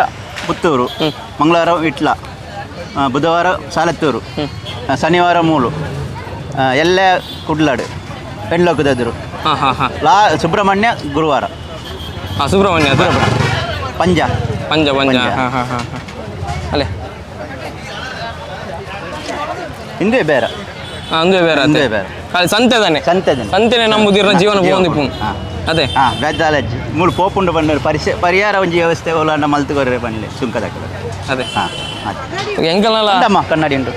ಪುತ್ತೂರು, ಮಂಗಳವಾರ ವಿಟ್ಲ, ಬುಧವಾರ ಸಾಲತ್ತೂರು, ಶನಿವಾರ ಮೂಲು, ಎಲ್ಲ ಕುಡ್ಲಾಡು ಪೆಣ್ಲೋಕದೆದುರು ಲಾ ಸುಬ್ರಹ್ಮಣ್ಯ ಗುರುವಾರ.
ಹಾಂ ಸುಬ್ರಹ್ಮಣ್ಯ
ಪಂಜ
ಪಂಜ ಪಂಜ ಹಾಂ ಹಾಂ ಹಾಂ ಅಲ್ಲೇ
ಹಿಂದೆ ಬೇರೆ.
ಹಾಂ ಅಂದೇ ಬೇರೆ
ಅಂದೇ ಬೇರೆ
ಅಲ್ಲಿ ಸಂತೆ ತಾನೆ
ಸಂತೆ
ಸಂತೆನೆ ನಮ್ಮ ಜೀವನ ಪೋಂದಿಪ್ಪು ಅದೇ.
ಹಾಂ ಬೆದ್ದಾಲಜ್ಜಿ ಮೂಳು ಪೋಪುಂಡು ಬಂಡರು ಪರಿಹಾರ ಒಂಜಿ ವ್ಯವಸ್ಥೆ ಓಲಾಂಡ ಮಲ್ತುಕೊರ್ರೆ ಬಂಡ್ಲೆ ಸುಂಕದಕ್ಕಲ
ಅದೇ.
ಹಾಂ ಅದೇ
ಎಂಕಲ್ನಲ್ಲ
ಉಂಡಮ್ಮ ಕನ್ನಡಿ ಉಂಟು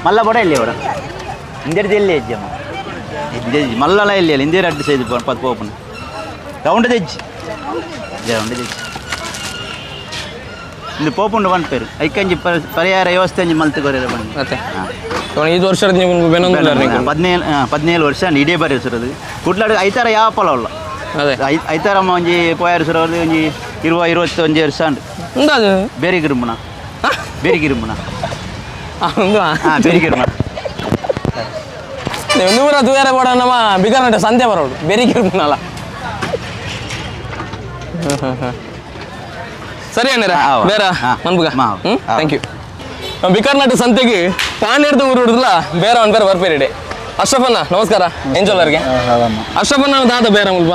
ಮಲ್ಲ ಬಡ ಇಲ್ಲಿ ಅವರ ಇಂದಿರ್ದು ಎಲ್ಲಿ ಅಜ್ಜಮ್ಮ ಇಂದೇ ಮಲ್ಲಲ ಇಲ್ಲಿ ಅಲ್ಲ ಇಂದಿರ ಅಡ್ಡು ಸೈಜ್ ಪತ್ತು ಪೋಪುಂಡು ರೌಂಡ್ ದೆಜ್ಜಿ ರೌಂಡ್ ದೆಜ್ಜಿ ಇಲ್ಲಿ ಪೋಪುಂಡು ಪನ್ಪೇರು ಐಕಂಜಿ ಪರಿಹಾರ ವ್ಯವಸ್ಥೆ ಅಂಜಿ ಮಲ್ತುಕೊರ್ರೆ ಬಂಡ್ಲೆ.
ಅದೇ ಐದು ವರ್ಷ
17 ವರ್ಷ ಇಡೀ ಬರೀ ಸುರದು ಕುಡ್ಲಾಡು ಐತಾರ ಯಾವ ಫಲ ಅಲ್ಲ
ಅದೇ
ಐತಾರಮ್ಮ ಒಂಜಿ ಪೋಯಾರು ಸುರದು ಒಂಜಿ 20 21 ವರ್ಷ ಉಂಡು. ಬೇರೆ ಗಿರುಮುನ ಬೇರೆ ಗಿರುಮುನ ಹಾಂ ಬೇರೆ ಗಿರುಮುನ
ನೂರ ತೂಯರ ಕೂಡ ನಮ್ಮ ಬಿಕರ್ನಟ ಸಂತೆ ಬರೋಡು ಬೇರೆ ಗಿರುಮುನಲ್ಲ. ಸರಿ ಅಣ್ಣರ ಬೇರೆ ಮನ್ಬುಗ. ಹ್ಞೂ thank you. ಬಿಕರ್ನಾಟ ಸಂತೆಗೆ ಪಾನೇರ್ದ ಊರು ಹಿಡಿದ್ಲ ಬೇರೆ ಅವನ ಬೇರೆ ಬರ್ಪೇರಿಡೆ. ಅಶ್ರಫಣ್ಣ ನಮಸ್ಕಾರ, ಎಂಜೋಲರ್ಗೆ ಅಶ್ರಫಣ್ಣ ದಾದ ಬೇರೆ ಮುಲ್ಪ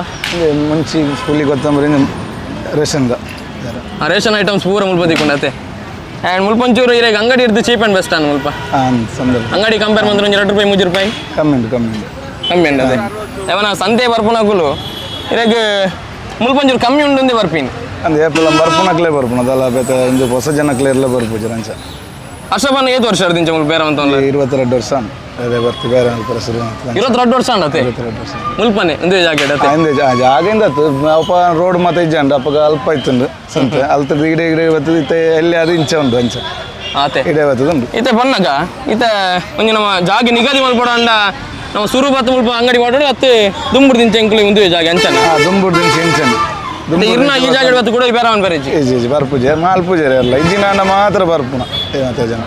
ಮುಂಚಿ ಪುಲಿ ಕೊತ್ತಂಬರಿ ರೇಷನ್
ರೇಷನ್ ಐಟಮ್ಸ್ ಪೂರ ಮುಲ್ಪ ದಿಕ್ಕೊಂಡತೆ. ಆ್ಯಂಡ್ ಮುಲ್ಪಂಚೂರು ಇರೇಗ ಅಂಗಡಿ ಹಿಡಿದು ಚೀಪ್ ಆ್ಯಂಡ್ ಬೆಸ್ಟ್ ಅನ್ ಮುಲ್ಪ. ಅಂಗಡಿ ಕಂಪೇರ್ ಬಂದ್ರೆ ಒಂದು 2 ರೂಪಾಯಿ 3 ರೂಪಾಯಿ
ಕಮ್ಮಿ ಉಂಟು, ಕಮ್ಮಿ ಉಂಟು,
ಕಮ್ಮಿ ಉಂಟು. ಅದೇ ಯಾವನ ಸಂತೆ ಬರ್ಪುನಕುಲು ಇರೇಗ ಮುಲ್ಪಂಚೂರು ಕಮ್ಮಿ ಉಂಡು ಬರ್ಪಿನ್
ಅಂದ್ರೆ ಏಪಲ ಬರ್ಪುನಕ್ಲೇ ಬರ್ಪುನ ಅದಲ್ಲ ಬೇತ ಇಂದು ಹೊಸ ಜನಕ್ಲೇ ಎಲ್ಲ ಬರ್ಪುಜ ಅಂಚ.
ಅಶ್ರಫಣ್ಣ ಏತು ವರ್ಷ ಅರ್ದಿಂಚ ಮುಲ್ಪ ಬೇರೆ ಅಂತ
22 ವರ್ಷ ಅದೇ ಬರ್ತಿ ಬೇರೆ ಶುರು
22 ವರ್ಷ ಅದೇ
22 ವರ್ಷ
ಮುಲ್ಪನೆ ಒಂದೇ ಜಾಗ
ಇಂದೇ ಜಾಗ ಅಪ್ಪ ರೋಡ್ ಮಾತ ಇಜ್ಜಂಡು ಅಪ್ಪಗ ಅಲ್ಪ ಇತ್ತುಂಡು ಸಂತೆ ಅಲ್ತದ ಇಡೆ ಇಡೆ ಬರ್ತದೆ ಇತ್ತೆ ಎಲ್ಲಿ ಅದು ಇಂಚ ಉಂಟು ಅಂಚ
ಆತೆ
ಇಡೆ ಬರ್ತದೆ ಉಂಟು.
ಇತ್ತೆ ಬನ್ನಗ ಇತ್ತೆ ಒಂಜಿ ನಮ್ಮ ಜಾಗ ನಿಗದಿ ಮಲ್ಪಡ ಅಂಡ ನಮ್ಮ ಸುರು ಬತ್ತ ಮುಲ್ಪ ಅಂಗಡಿ ಮಾಡೋಡು ಅತ್ತೆ ದುಂಬುಡು ದಿಂಚ ಎಂಕುಲು ಒಂದೇ ಜಾಗ ಅಂಚನ.
ದುಂಬುಡು ದಿಂಚ ಇಂಚನ
ಇರ್ನ ಈ ಜಾಗ ಬತ್ತು ಕೂಡ ಬೇರೆ ಅವನ್ ಬೇರೆ
ಇಜ್ಜಿ ಬರ್ಪುಜೆ ಮಾಲ್ಪುಜೆ ಎಲ್ಲ ಇಜ್ಜಿನ ಮಾತ್ರ ಬರ್ಪುನ ಮತ್ತೆ ಜನ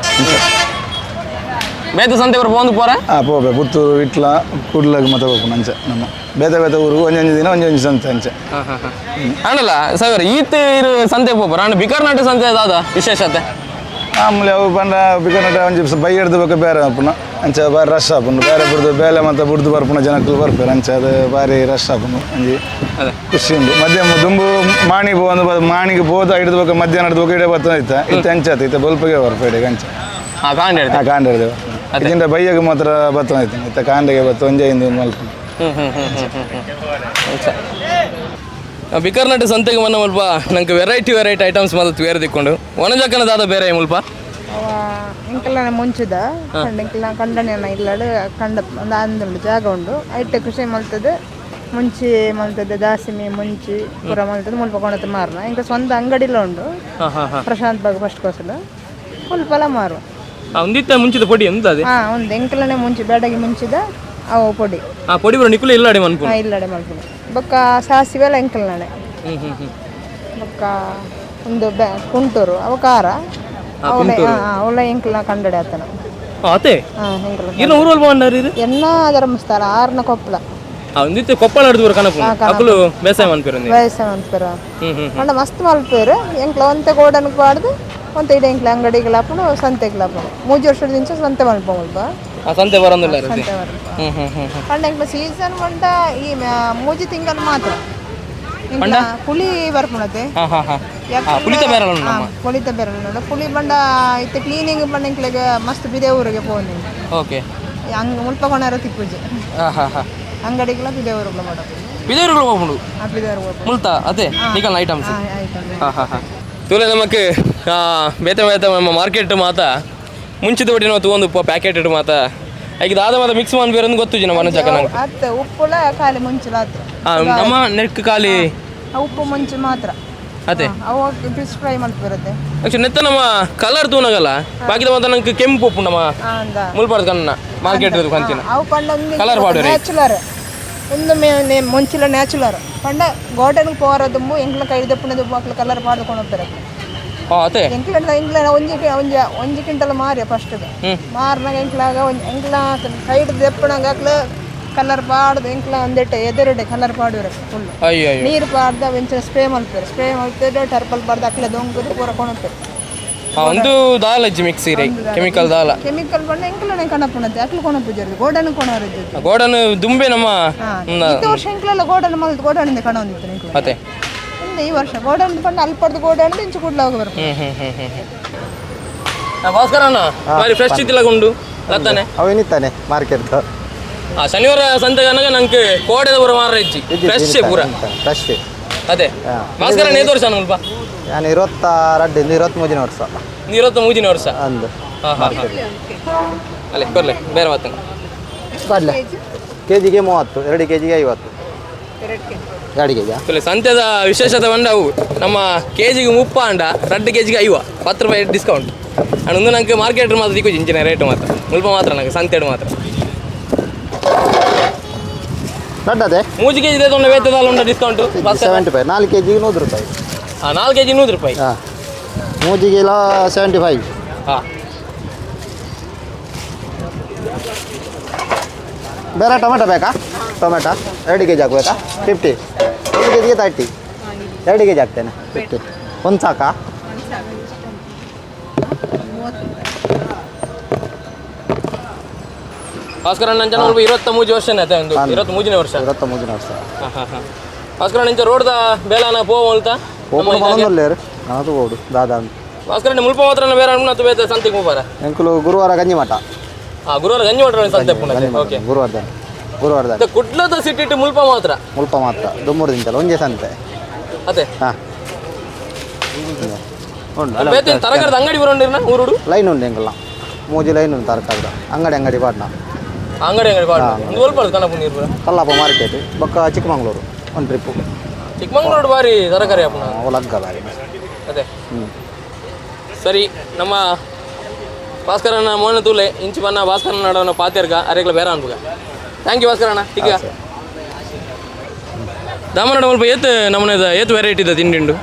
ಬೇತ ಸಂತೆ ಬರ ಪೋಂದು ಪೋರ
ಪೋಪೆ ಪುತ್ತೂರು ವಿಟ್ಲ ಕುಡ್ಲಗ್ ಮತ್ತೆ ಪೋಪುನ ಅಂಚೆ ನಮ್ಮ ಬೇತೆ ಬೇತೆ ಊರು ಒಂಜೊಂಜಿ ದಿನ ಒಂಜೊಂಜಿ ಸಂತೆ ಅಂಚೆ.
ಅಣ್ಣಲ್ಲ ಸರ್ ಈತ ಇರು ಸಂತೆ ಪೋಪರ ಅಣ್ಣ ಬಿಕರ್ನಾಟ ಸಂತೆ ದಾದ ವಿಶೇಷತೆ
ಆಮೇಲೆ ಅವು ಪಂಡ ಬಿಕರ್ನಾಟ ಒಂಜಿ ಬೈ ಹಿಡ್ದು ಬೇಕು ಬೇರೆ ಆಪುನ ಅಂಚೆ ಬಾರಿ ರಶ್ ಆಪುಂಡು ಬೇರೆ ಬುಡ್ದು ಬೇಲೆ ಮತ್ತೆ ಬುಡ್ದು ಬರ್ಪುನ ಜನಕ್ಕಲು ಬರ್ಪೇರು ಅಂಚೆ ಅದು ಬಾರಿ ರಶ್ ಆಪುಂಡು ಒಂಜಿ ಖುಷಿ ಉಂಟು. ಮಧ್ಯಾಹ್ನ ದುಂಬು ಮಾಣಿ ಒಂದು ಮಾಣಿಗೆ ಬೋದ ಹಿಡಿದು ಬೇಕು ಮಧ್ಯಾಹ್ನ ಹಿಡಿದು ಬೇಕು ಇಡೇ ಬರ್ತದೆ ಇತ್ತ ಇತ್ತ ಅಂಚೆ ಆತು ಇತ್ತ ಬಲ್ಪಿಗೆ ಬರ್ಪ ಇಡೀಗ ಅಂಚೆ ಕಾಂಡ ಹಿಡಿದೇವೆ ಇದರಿಂದ ಬೈಯಗೆ ಮಾತ್ರ ಬತ್ತ ಆಯ್ತು ಇತ್ತ ಕಾಂಡೆಗೆ ಬತ್ತ ಒಂಜೆ ಇಂದು ಮಲ್ಪ.
ಬಿಕರ್ನಾಟ ಸಂತೆಗೆ ಮನ್ನ ಮುಲ್ಪ ನಂಗೆ ವೆರೈಟಿ ವೆರೈಟಿ ಐಟಮ್ಸ್ ಮಾತ್ರ ಬೇರೆ ದಿಕ್ಕೊಂಡು ಒಣಜಕ್ಕನ ದಾದ ಬೇರೆ ಮುಲ್ಪ
ಎಂಕಲ್ನ ಮುಂಚುದ ಎಂಕಲ್ನ ಕಂಡನೆ ಇಲ್ಲಡು ಕಂಡ ಒಂದು ಅಂದುಂಡು ಜಾಗ ಉಂಡು ಐಟೆ ಕೃಷಿ ಮಲ್ತದೆ ಮುಂಚಿ ಮಲ್ತದೆ ದಾಸಿಮಿ ಮುಂಚಿ ಪೂರ ಮಲ್ತದೆ ಮುಲ್ಪ ಕೊಣತೆ ಮಾರನ ಎಂಕ ಸ್ವಂತ ಅಂಗಡಿಲ ಉಂಡು ಪ್ರಶಾಂತ್ ಬಾಗ್ ಫಸ್ಟ್ ಕೋಸಲು ಮುಲ್ಪಲ ಮಾರು.
ಒಂದಿತ್ತ ಮುಂಚಿದ ಪೊಡಿ ಎಂತ ಅದೇ
ಒಂದು ಎಂಕಲನೆ ಮುಂಚಿ ಬೇಡಗಿ ಮುಂಚಿದ ಅವು ಪೊಡಿ
ಪೊಡಿ ಬರೋ ನಿಕುಲ ಇಲ್ಲಡೆ ಮನ್ಪು
ಇಲ್ಲಡೆ ಮಲ್ಪುನು ಬೊಕ್ಕ ಸಾಸಿವೆ ಎಲ್ಲ ಎಂಕಲ್ನೇ ಬೊಕ್ಕ ಒಂದು ಕುಂಟೂರು ಅವ ಖಾರ ಅವಳ ಎಂಕಲ್ನ ಕಂಡಡೆ ಆತನ
ಅತೆ ಇನ್ನು ಊರಲ್ಲಿ ಬಂದಾರ
ಎನ್ನ ಧರ್ಮಸ್ಥಳ ಆರ್ನ ಕೊಪ್ಪಳ
ಒಂದಿತ್ತೆ ಕೊಪ್ಪಳ ಹಿಡಿದು ಕನಪು ಅಕುಲು ಬೇಸಾಯ ಮನ್ಪೇರು
ಬೇಸಾಯ ಮನ್ಪೇರು ಅಂಡ ಮಸ್ತ್ ಮಲ್ಪೇರು ಎಂಕ್ಲ ಒಂತೆ ಗೋಡನ್ ಪಾಡ್ದು ಒಂತೆ ಇಡೆ ಎಂಕ್ಲ ಅಂಗಡಿಗಳ ಹಾಪುನು ಸಂತೆಗಳ ಹಾಪುನು 3 ವರ್ಷದ ದಿಂಚ ಸಂತೆ ಮಲ್ಪ ಮುಲ್ಪ
ಸಂತೆ ಬರೋದಿಲ್ಲ
ಸಂತೆ ಬರಲ್ಪ ಪಂಡ ಎಂಕ್ಲ ಸೀಸನ್ ಪಂಡ ಈ 3 ತಿಂಗಳು ಮಾತ್ರ ಎಂಕ್ಲ ಪುಳಿ ಬರ್ಪುಣತೆ
ಪುಳಿತ ಬೇರಲ್ಲ
ಪುಳಿತ ಬೇರಲ್ಲ ನೋಡು ಪುಳಿ ಬಂಡ ಇತ್ತೆ ಕ್ಲೀನಿಂಗ್ ಪಂಡ ಎಂಕ್ಲೆಗೆ ಮಸ್ತ್ ಬಿದೆ ಊರಿಗೆ ಪೋನಿ.
ಓಕೆ
ಹಂಗ ಮುಲ್ಪ ಕೊಣಾರ ತಿಪ್ಪುಜೆ ಅಂಗಡಿಗಳ ಬಿದೆ ಊರುಗಳ ಮಾಡೋದು
ಬಿದೆ ಊರುಗಳು ಹೋಗ್ಬಿಡು
ಬಿದೆ ಊರು
ಮುಲ್ತ ಅದೇ ನಿಕಲ್ ಐಟಮ್ಸ್. ತೂಲೆ ನಮಕ್ ಬೇತೆ ಬೇತೆ ನಮ್ಮ ಮಾರ್ಕೆಟ್ ಮಾತ ಮುಂಚಿತ ಒಟ್ಟಿನ ತೂವೊಂದು ಪ್ಯಾಕೆಟ್ ಇಟ್ಟು ಮಾತ ಐಕ್ ದಾದ ಮಾತ ಮಿಕ್ಸ್ ಮಾಡ್ಬೇರೆ ಗೊತ್ತು ನಮ್ಮ ಮನಜಕ್ಕ ನಂಗೆ
ಅತ್ತ ಉಪ್ಪುಲ ಖಾಲಿ ಮುಂಚುಲ ಆತು
ನಮ್ಮ ನೆಕ್ ಖಾಲಿ
ಉಪ್ಪು ಮುಂಚು ಮಾತ್ರ
ಅದೇ
ಅವು ಫಿಶ್ ಫ್ರೈ ಮಲ್ಪಿರುತ್ತೆ
ಆಕ್ಚುಲಿ ನೆತ್ತ ನಮ್ಮ ಕಲರ್ ತೂನಗಲ್ಲ ಬಾಕಿದ ಮಾತ ನಂಗೆ ಕೆಂಪು ಉಪ್ಪು ನಮ್ಮ ಮುಲ್ಪಾರ್ದು ಕನ್ನ ಮಾರ್ಕೆಟ್ ಕಂತಿನ
ಅವು ಪಂಡ
ಕಲರ್ ಪಾಡು
ನ್ಯಾಚುಲರ್ ಒಂದು ಮುಂಚಿಲ ನ್ಯಾಚುಲರ್ ಪಂಡ ಗೋಟನ್ ಪೋರ ದುಂಬು ಎಂಕ್ಲ ಕೈ ದಪ್ಪುನ ದುಂಬು ಅಕ್ಲ ಕಲರ್ ಪಾಡ್ಕೊಂಡು ಹೋಗ್ತಾರೆ.
ಅದೇ
ಎಂಕ್ಲ ಎಂಕ್ಲ ಒಂಜಿ ಒಂಜಿ ಒಂಜಿ ಕ್ವಿಂಟಲ್ ಮಾರಿಯ ಫಸ್ಟ್ ಮಾರ್ನಾಗ ಎಂಕ್ಲಾಗ ಎಂಕ್ಲ ಕೈ ದಪ್ಪಣಾಗ ಅಕ್ಲ ಕಲರ್ ಪಾಡ್ದು ಎಂಕ್ಲ ಒಂದೆಟ್ಟೆ ಎದುರುಡೆ ಕಲರ್ ಪಾಡುವರೆ ಫುಲ್ ನೀರು ಪಾಡ್ದು ಅವೆಂಚಿನ ಸ್ಪ್ರೇ ಮಲ್ಪೇರು ಸ್ಪ್ರೇ ಮಲ್ಪೇರು ಟರ್ಪಲ್ ಪಾಡ್ದು ಅಕ್ಲ ದೊಂಗುದು ಪೂರ ಕೊಣಪೇರು.
ಒಂದು ದಾಲ ಇಜ್ಜಿ ಮಿಕ್ಸ್ ಇರೆ ಕೆಮಿಕಲ್ ದಾಲ
ಕೆಮಿಕಲ್ ಬಣ್ಣ ಎಂಕ್ಲನೆ ಕಣಪುಣತೆ ಅಕ್ಲ ಕೊಣಪುಜರು ಗೋಡನ್ ಕೊಣವರ
ಗೋಡನ್ ದುಂಬೆ ನಮ್ಮ
ಈ ವರ್ಷ ಎಂಕ್ಲೆಲ್ಲ ಗೋಡನ್ ಮಲ್ತು ಗೋಡನಿಂದ ಕಣ ಹೊಂದಿತ್ತು ಎಂಕ್ಲ
ಅದೇ
ಈ ವರ್ಷ ಗೋಡನ್ ಪಂಡ ಅಲ್ಪಡ್ದು ಗೋಡನ್ ಇಂಚು ಕೂಡ್ಲ ಹೋಗಿ ಬರ್ಪು.
ಭಾಸ್ಕರ ಅಣ್ಣ ಬಾರಿ ಫ್ರೆಶ್ ಇತ್ತಿಲ್ಲ ಗುಂಡು ಲತ್ತಾನೆ
ಅವೇನಿತ್ತಾನೆ ಮಾರ್ಕೆಟ್
ಶನಿವಾರ ಸಂತೆ ಕನಕ ನಂಗೆ ಕೋಡೆದ ಪೂರ ಮಾರ ಇಜ್ಜಿ ಫ್ರೆಶ್ ಪೂರ
ಫ್ರೆಶ್.
ಅದೇ ಭಾಸ್ಕರ ಅಣ್ಣ ಏತು ವರ್ಷ ಮುಲ್ಪ
ನಾನು 22 23 ವರ್ಷ
23 ವರ್ಷ
ಅಂದು
ಅಲ್ಲೇ ಕೊರ್ಲೆ ಬೇರೆ ಮಾತು
ಕೊಡ್ಲೆ ಕೆಜಿಗೆ 30 2 ಕೆಜಿಗೆ 50 2 ಕೆಜಿ.
ಸಂತೆದ ವಿಶೇಷತೆ ಬಂಡ ಅವು ನಮ್ಮ ಕೆಜಿಗೆ 30 ಅಂಡ 2 ಕೆಜಿಗೆ 50 10 ರೂಪಾಯಿ ಡಿಸ್ಕೌಂಟ್. ಅಂಡ್ ನಂಗೆ ಮಾರ್ಕೆಟ್ ಮಾತ್ರ ದಿಕ್ಕು ಇಂಚಿನ ರೇಟ್ ಮಾತ್ರ ಮುಲ್ಪ ಮಾತ್ರ ನಂಗೆ ಸಂತೆಡು ಮಾತ್ರ
ದೊಡ್ಡದೇ
3 ಕೆಜಿ ತೊಗೊಂಡು ವೇತದ ಉಂಟ ಡಿಸ್ಕೌಂಟ್
75 4 ಕೆಜಿಗೆ 100 ರೂಪಾಯಿ.
ಹಾಂ 4 ಕೆಜಿ 100 ರೂಪಾಯಿ.
ಹಾಂ 3 ಕಿಲೋ 75.
ಹಾಂ
ಬೇರೆ ಟೊಮೆಟೊ ಬೇಕಾ? ಟೊಮೆಟೊ 2 ಕೆ ಜಿ ಹಾಕ್ಬೇಕಾ? 50 1 ಕೆ ಜಿಗೆ 30 2 ಕೆ ಜಿ ಹಾಕ್ತೇನೆ 50 ಒಂದು ಸಾಕಾ?
Bhaskara ಅಣ್ಣ ಅಂಚನ ಒಲ್ಪ 23 ವರ್ಷ ಆಯ್ತಾ ಒಂದು 23ನೇ ವರ್ಷ
23ನೇ ವರ್ಷ.
ಹಾ ಹಾ ಹಾ. ಭಾಸ್ಕರ ಅಣ್ಣ ಇಂಚ ರೋಡ್ದ ಬೇಲಾನ ಪೋವಲ್ತ
ಓಪನ್ ಮಾಡೋದಿಲ್ಲ ಅದು ಓಡು ದಾದಾ ಅಂತ.
ಭಾಸ್ಕರ ಅಣ್ಣ ಮುಲ್ಪ ಮಾತ್ರ ಬೇರೆ ಅಣ್ಣ ಬೇತ ಸಂತೆಗೆ ಹೋಗಾರ.
ಎಂಕುಲು ಗುರುವಾರ ಗಂಜಿಮಠ.
ಹಾ ಗುರುವಾರ ಗಂಜಿಮಠ ಸಂತೆ ಪುನಃ. ಓಕೆ
ಗುರುವಾರ ಗುರುವಾರದ
ಕುಡ್ಲದ ಸಿಟಿ ಮುಲ್ಪ ಮಾತ್ರ.
ಮುಲ್ಪ ಮಾತ್ರ ದುಮ್ಮೂರು ದಿಂಚಲ ಒಂಜೇ ಸಂತೆ.
ಅದೇ
ಹಾ ಉಂಡು.
ತರಕಾರದ ಅಂಗಡಿ ಬರೋಂಡಿರ್ನ ಊರುಡು
ಲೈನ್ ಉಂಡು ಎಂಕಲ್ನ ಮೂಜಿ ಲೈನ್ ಉಂಡು ತರಕಾರದ ಅಂಗಡಿ ಅಂಗಡಿ ಪಾಡ್ನ.
ಅಂಗಡಿ ಅಂಗಡಿ ಪಾಡ್ನ ಒಂದು ಒಲ್ಪ ಕನಪು ನೀರು ಪೂರ
ಕಲ್ಲಾಪ ಮಾರ್ಕೆಟ್ ಬೊಕ್ಕ ಚಿಕ್ಕಮಂಗ್ಳೂರು ಒಂದು ಟ್ರಿಪ್ಪು.
ಚಿಕ್ಕಮಂಗ್ಳೂರು ಬಾರಿ ತರಕಾರಿ ಅಪ್ಪನ
ಲಗ್ಗ ಬಾರಿ.
ಅದೇ ಸರಿ ನಮ್ಮ ಭಾಸ್ಕರಣ್ಣ ಮೋಹನ ತೂಲೆ ಇಂಚು ಬನ್ನ ಭಾಸ್ಕರಣ್ಣ ನಡವನ ಪಾತೆರ್ಗ ಅರೆಗ್ಲ ಬೇರೆ ಅನ್ಬುಗ. Thank you ಭಾಸ್ಕರಣ್ಣ. ಈಗ ದಾಮನಡ ಸ್ವಲ್ಪ ಏತ್ ನಮ್ಮನೆದ ಏತ್ ವೆರೈಟಿ ಇದೆ ತಿಂಡಿ ಉಂಡು?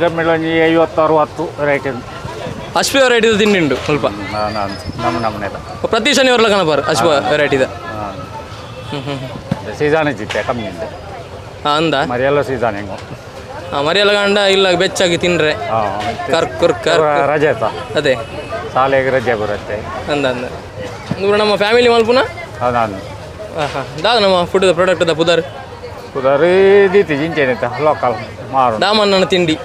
ಕಮ್ಮಿ 50 60 ವೆರೈಟಿ.
ಅಶ್ಪಿ ವೆರೈಟಿ ಇದೆ ತಿಂಡಿ ಉಂಡು ಸ್ವಲ್ಪ.
ನಮ್ಮ ನಮ್ಮನೆದ
ಪ್ರತಿ ಶನಿವಾರ ಕಣಪಾರ ಅಶ್ಪ ವೆರೈಟಿ ಇದೆ.
ಸೀಸನ್ ಇದ್ದಿತ್ತೆ ಕಮ್ಮಿ ಇದೆ.
ಹಾಂ ಅಂದ
ಮರಿಯಲ್ಲ ಸೀಸನ್ ಹೆಂಗೋ.
ಹಾಂ ಮರಿಯಲ್ಲ ಗಂಡ ಇಲ್ಲ ಬೆಚ್ಚಾಗಿ ತಿಂದರೆ ಕರ್ ಕುರ್ ಕರ್
ರಜೆ ಆಯ್ತಾ?
ಅದೇ
ಶಾಲೆಗೆ ರಜೆ ಬರುತ್ತೆ
ಅಂದ ಅಂದ ಅಂದ್ರೆ ನಮ್ಮ ಫ್ಯಾಮಿಲಿ ಮಲ್ಪುನ.
ಹೌದು.
ಹಾಂ ಹಾಂ ದಾದ ನಮ್ಮ ಫುಡ್ ಪ್ರಾಡಕ್ಟ್ the ಪುದರ್
ಪುದರ್ ದೀತಿ ಜಿಂಚೇನಿತ್ತ ಲೋಕಲ್ ಮಾರು
ದಾಮಣ್ಣನ ತಿಂಡಿ.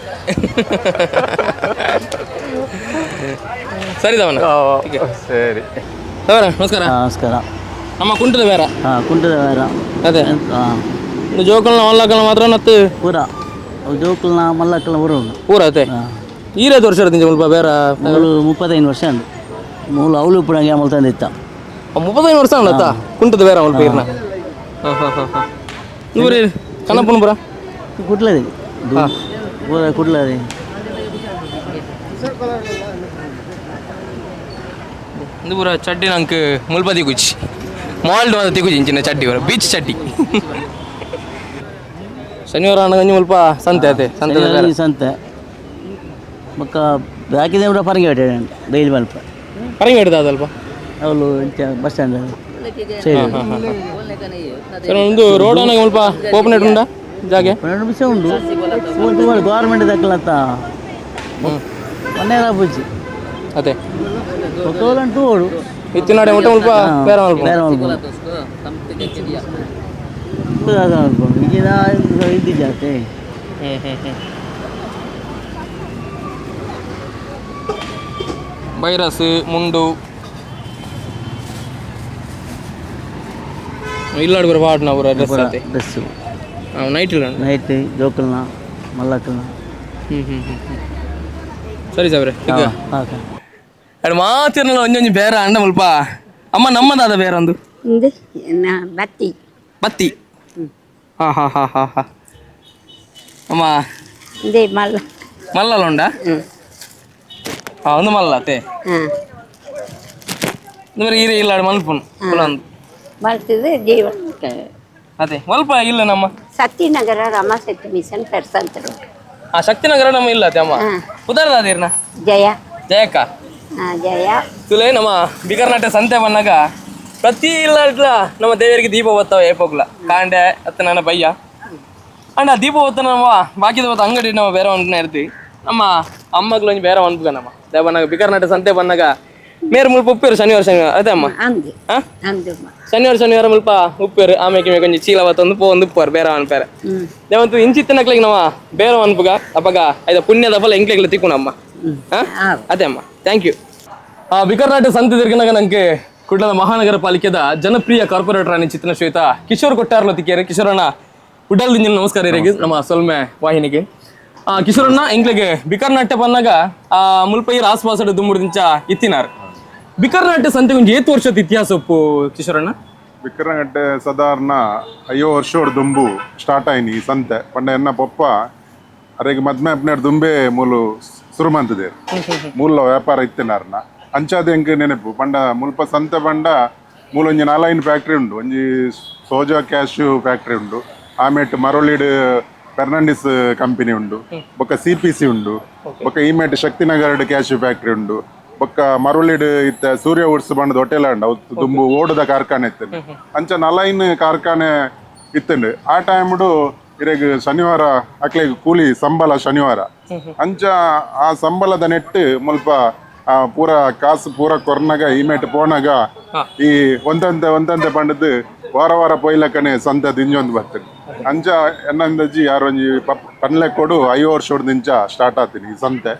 ಸರಿ ದಾಮಣ್ಣ.
ಸರಿ
ನಮಸ್ಕಾರ.
ನಮಸ್ಕಾರ.
ನಮ್ಮ ಕುಂಟದ ಬೇರ.
ಹಾಂ ಕುಂಟದ ಬೇರ.
ಅದೇ
ಹಾಂ
ಜೋಕಲ್ನ ಮಲ್ಲಕ್ಕಲ್ನ ಮಾತ್ರ ನತ್ತು
ಪೂರ ಜೋಕಲ್ನ ಮಲ್ಲಕ್ಕಲ್ನ ಊರು ಉಂಟು
ಪೂರ. ಅದೇ ಈರೈದು ವರ್ಷ ಇರ್ತೀನಿ ಮುಲ್ಪ ಬೇರೆ
ಮೂಲು 35 ವರ್ಷ ಅಂದು ಮೂಲು ಅವಳು ಪುಡಂಗೆ ಅಮಲ್ ತಂದಿತ್ತ
35 ವರ್ಷ ಅಲ್ಲ ಕುಂಟದ ಬೇರೆ ಮುಲ್ಪ ಇರ್ನ. ಹಾಂ ಹಾಂ ಹಾಂ ಹಾಂ ನೂರು ಕನ್ನಪ್ಪನ ಪುರ
ಕುಟ್ಲದೆ ಪೂರ ಕುಟ್ಲದೆ.
ಇಂದು ಪೂರ ಚಡ್ಡಿ ನಂಗೆ ಮುಲ್ಪ ತಿಗುಚಿ ಮಾಲ್ಡ್ ಒಂದು ತಿಗುಚಿ ಇಂಚಿನ ಚಡ್ಡಿ ಪೂರ ಬೀಚ್ ಚಡ್ಡಿ. ಶನಿವಾರ ಅಣ್ಣ ಮುಲ್ಪ ಸಂತೆ ಅದೇ ಸಂತೆ
ಸಂತೆ ಬೊಕ್ಕ ಬಾಕಿದೆ ಕೂಡ ಪರಂಗಿ ಡೈಲಿ ಮಲ್ಪ
ಪರಂಗಿ ಹಿಡ್ದ ಅಲ್ಪ
ಅವಳು ಬಸ್ ಸ್ಟ್ಯಾಂಡ್
ಸರಿ. ಒಂದು ರೋಡ್ ಅನ್ನ ಮುಲ್ಪ ಓಪನ್ ಉಂಡಾ ಜಾಗೆ
ಬಿಸಿ ಉಂಡು ಗೌರ್ಮೆಂಟ್ ದಕ್ಕಲತ್ತ ಮೊನ್ನೆ ಬುಜ್ಜಿ
ಅದೇ
ಒಕ್ಕಲಂಟು ಓಡು
ಇತ್ತಿನಾಡೆ ಮುಟ್ಟ ಮುಲ್ಪ ಬೇರೆ ಮಲ್ಪ
ಬೇರೆ ಮಲ್ಪ ಇದು ಜಾತೆ.
ಬೈರಸ್ ಮುಂಡು ಇಲ್ಲಾಡು ಪಾಡ್ನ ಪೂರ ಡ್ರೆಸ್ ಅದೇ
ಡ್ರೆಸ್ಸು
ನೈಟ್ ಇಲ್ಲ
ನೈಟ್ ಜೋಕಲ್ನ ಮಲ್ಲಕ್ಕಲ್ನ.
ಹ್ಞೂ ಹ್ಞೂ ಹ್ಞೂ ಸರಿ ಸಾಬ್ರೆ. ಈಗ ಎರಡು ಮಾತಿರ್ನಲ್ಲ ಒಂಜೊಂಜಿ ಬೇರೆ ಅಂಡ ಮುಲ್ಪ ಅಮ್ಮ ನಮ್ಮದಾದ ಬೇರೆ ಒಂದು
ಬತ್ತಿ
ಬತ್ತಿ. ಹಾಂ ಹಾಂ ಹಾಂ ಹಾಂ ಹಾಂ ಅಮ್ಮ
ಮಲ್ಲ
ಮಲ್ಲಲ್ಲ ಉಂಡಾ? ಹಾಂ ಒಂದು ಮಲ್ಲ ಅತ್ತೆ ಅಂದ್ರೆ ಈರೆ ಇಲ್ಲ ಮಲ್ಪುನ್ ಒಂದು
ಮಲ್ತಿದ್ದು ಜೀವ.
ಅದೇ ಮಲ್ಪ ಇಲ್ಲ ನಮ್ಮ
ಸತ್ಯನಗರ ರಮಾಶಕ್ತಿ ಮಿಷನ್ ಪೆರ್ಸಂತರು.
ಆ ಶಕ್ತಿನಗರ ನಮ್ಮ ಇಲ್ಲ ಅತ್ತೆ ಅಮ್ಮ ಉದಾರದ
ಜಯ
ಜಯಕ್ಕ
ಜಯ
ತುಲೆ ನಮ್ಮ ಬಿಕರ್ನಾಟೆ ಸಂತೆ ಬಂದಾಗ ಪ್ರತಿ ಇಲ್ಲ ನಮ್ಮ ದೇವರಿಗೆ ದೀಪ ಬತ್ತಾವ ಏಪೋಗ್ಲ ಕಾಂಡೆ ಅತ್ತ ನನ್ನ ಬಯ್ಯ ಅಂಡ ದೀಪ ಹೊತ್ತ ನಮ್ಮ ಬಾಕಿದ ಹೊತ್ತು ಅಂಗಡಿ ನಮ್ಮ ಬೇರೆ ಒಂದನ್ನ ಇರ್ತೀವಿ ನಮ್ಮ ಅಮ್ಮಗಳು ಒಂಜಿ ಬೇರೆ ಒಂದ್ಗ ನಮ್ಮ ದೇವನಾಗ ಬಿಕರ್ನಾಟೆ ಸಂತೆ ಬಂದಾಗ ಮೇರು ಮುಲ್ಪ ಉಪ್ಪೇರು ಶನಿವಾರ ಶನಿವಾರ ಅದೇ ಅಮ್ಮ. ಶನಿವಾರ ಶನಿವಾರ ಮುಲ್ಪ ಉಪ್ಪೇರು ಆಮೇಲೆ ಕೊಂಚ ಚೀಲ ಬತ್ತೊಂದು ಪೋ ಒಂದು ಉಪ್ಪರು ಬೇರೆ ಅನ್ಪೇರೆ ದೇವಂತು ಇಂಚಿತ್ತನಕ್ಲಿಗೆ ನಮ್ಮ ಬೇರೆ ಅನ್ಪುಗ ಅಪ್ಪಗ ಐದ ಪುಣ್ಯದ ಫಲ ಎಂಕ್ಲೆಗ್ಲ ತಿಕ್ಕು ನಮ್ಮ. ಅದೇ ಅಮ್ಮ thank you. ಬಿಕರ್ನಾಟೆ ಸಂತೆ ತಿರ್ಗನಾಗ ನಂಗೆ ಕುಡ್ಲದ ಮಹಾನಗರ ಪಾಲಿಕೆದ ಜನಪ್ರಿಯ ಕಾರ್ಪೊರೇಟರ್ ಅನಿ ಚಿತ್ರನ ಶ್ವೇತ ಕಿಶೋರ್ ಕೊಟ್ಟಾರ್ಲ ತಿಕ್ಕೇರೆ. ಕಿಶೋರಣ್ಣ ಉಡಲ್ ದಿಂಜಿನ ನಮಸ್ಕಾರ ಇರೇಗಿ ನಮ್ಮ ಸೊಲ್ಮೆ ವಾಹಿನಿಗೆ. ಕಿಶೋರಣ್ಣ ಎಂಕ್ಲೆಗೆ ಬಿಕರ್ನಾಟ್ಯ ಬಂದಾಗ ಮುಲ್ಪೈರ್ ಆಸ್ಪಾಸಡು ದುಮ್ಮುಡು ದಿಂಚ ಇತ್ತಿನಾರ್ ಬಿಕರ್ನಾಟ್ಯ ಸಂತೆ ಒಂಜಿ ಏತ್ ವರ್ಷದ ಇತಿಹಾಸ ಒಪ್ಪು ಕಿಶೋರಣ್ಣ?
ಬಿಕರ್ನಾಟ್ಯ ಸಾಧಾರಣ 50 ವರ್ಷೋಡು ದುಂಬು ಸ್ಟಾರ್ಟ್ ಆಯ್ನಿ ಈ ಸಂತೆ ಪಂಡ ಎನ್ನ ಪಪ್ಪ ಅರೆಗೆ ಮದ್ಮೆ ಅಪ್ನೇರ್ ದುಂಬೆ ಮೂಲು ಸುರುಮಂತದೆ ಮೂಲ ವ್ಯಾಪಾರ ಇತ್ತಿನಾರ್ನ ಅಂಚಾದ ಎಂಕ್ ನೆನಪು ಪಂಡ ಮುಲ್ಪ ಸಂತೆ ಪಂಡ ಮೂಲ ಒಂಜಿ ನಾಲೈನ್ ಫ್ಯಾಕ್ಟ್ರಿ ಉಂಡು ಒಂಜಿ ಸೋಜಾ ಕ್ಯಾಶು ಫ್ಯಾಕ್ಟ್ರಿ ಉಂಡು ಆಮೇಟ್ ಮರಳಿಡ್ ಫೆರ್ನಾಂಡಿಸ್ ಕಂಪನಿ ಉಂಡು ಬೊಕ್ಕ C P C ಉಂಡು ಬೊಕ್ಕ ಈಮೇಟ್ ಶಕ್ತಿನಗರಡ್ ಕ್ಯಾಶು ಫ್ಯಾಕ್ಟ್ರಿ ಉಂಡು ಬೊಕ್ಕ ಮರಳಿಡ್ ಇತ್ತ ಸೂರ್ಯ ವುಡ್ಸ್ ಬಂಡದ ಹೋಟೆಲ್ ಉಂಡು ಅವು ದುಂಬು ಓಡದ ಕಾರ್ಖಾನೆ ಇತ್ತು ಅಂಚ ನಲೈನ್ ಕಾರ್ಖಾನೆ ಇತ್ತುಂಡು ಆ ಟೈಮ್ಡು ಇರೆಗ್ ಶನಿವಾರ ಅಕ್ಲೆಗ್ ಕೂಲಿ ಸಂಬಳ ಶನಿವಾರ ಅಂಚ ಆ ಸಂಬಳದ ನೆಟ್ಟು ಮುಲ್ಪ ಪೂರ ಕಾಸು ಪೂರ ಕೊರ್ನಗ ಈ ಮೇಟ್ ಪೋನಾಗ ಈ ಒಂದಂತೆ ಒಂದಂತೆ ಪಂಡದು ವಾರ ವಾರ ಪೊಯ್ಲಕ್ಕನೆ ಸಂತೆ ದಿಂಜೊಂದು ಬರ್ತೇನೆ. ಅಂಚ ಎನ್ನಂದಜ್ಜಿ ಯಾರು ಒಂಜಿ ಪನ್ಲೆ ಕೊಡು 5 ವರ್ಷ ಇಂಚ ಸ್ಟಾರ್ಟ್ ಆತೀನಿ ಈ ಸಂತೆ.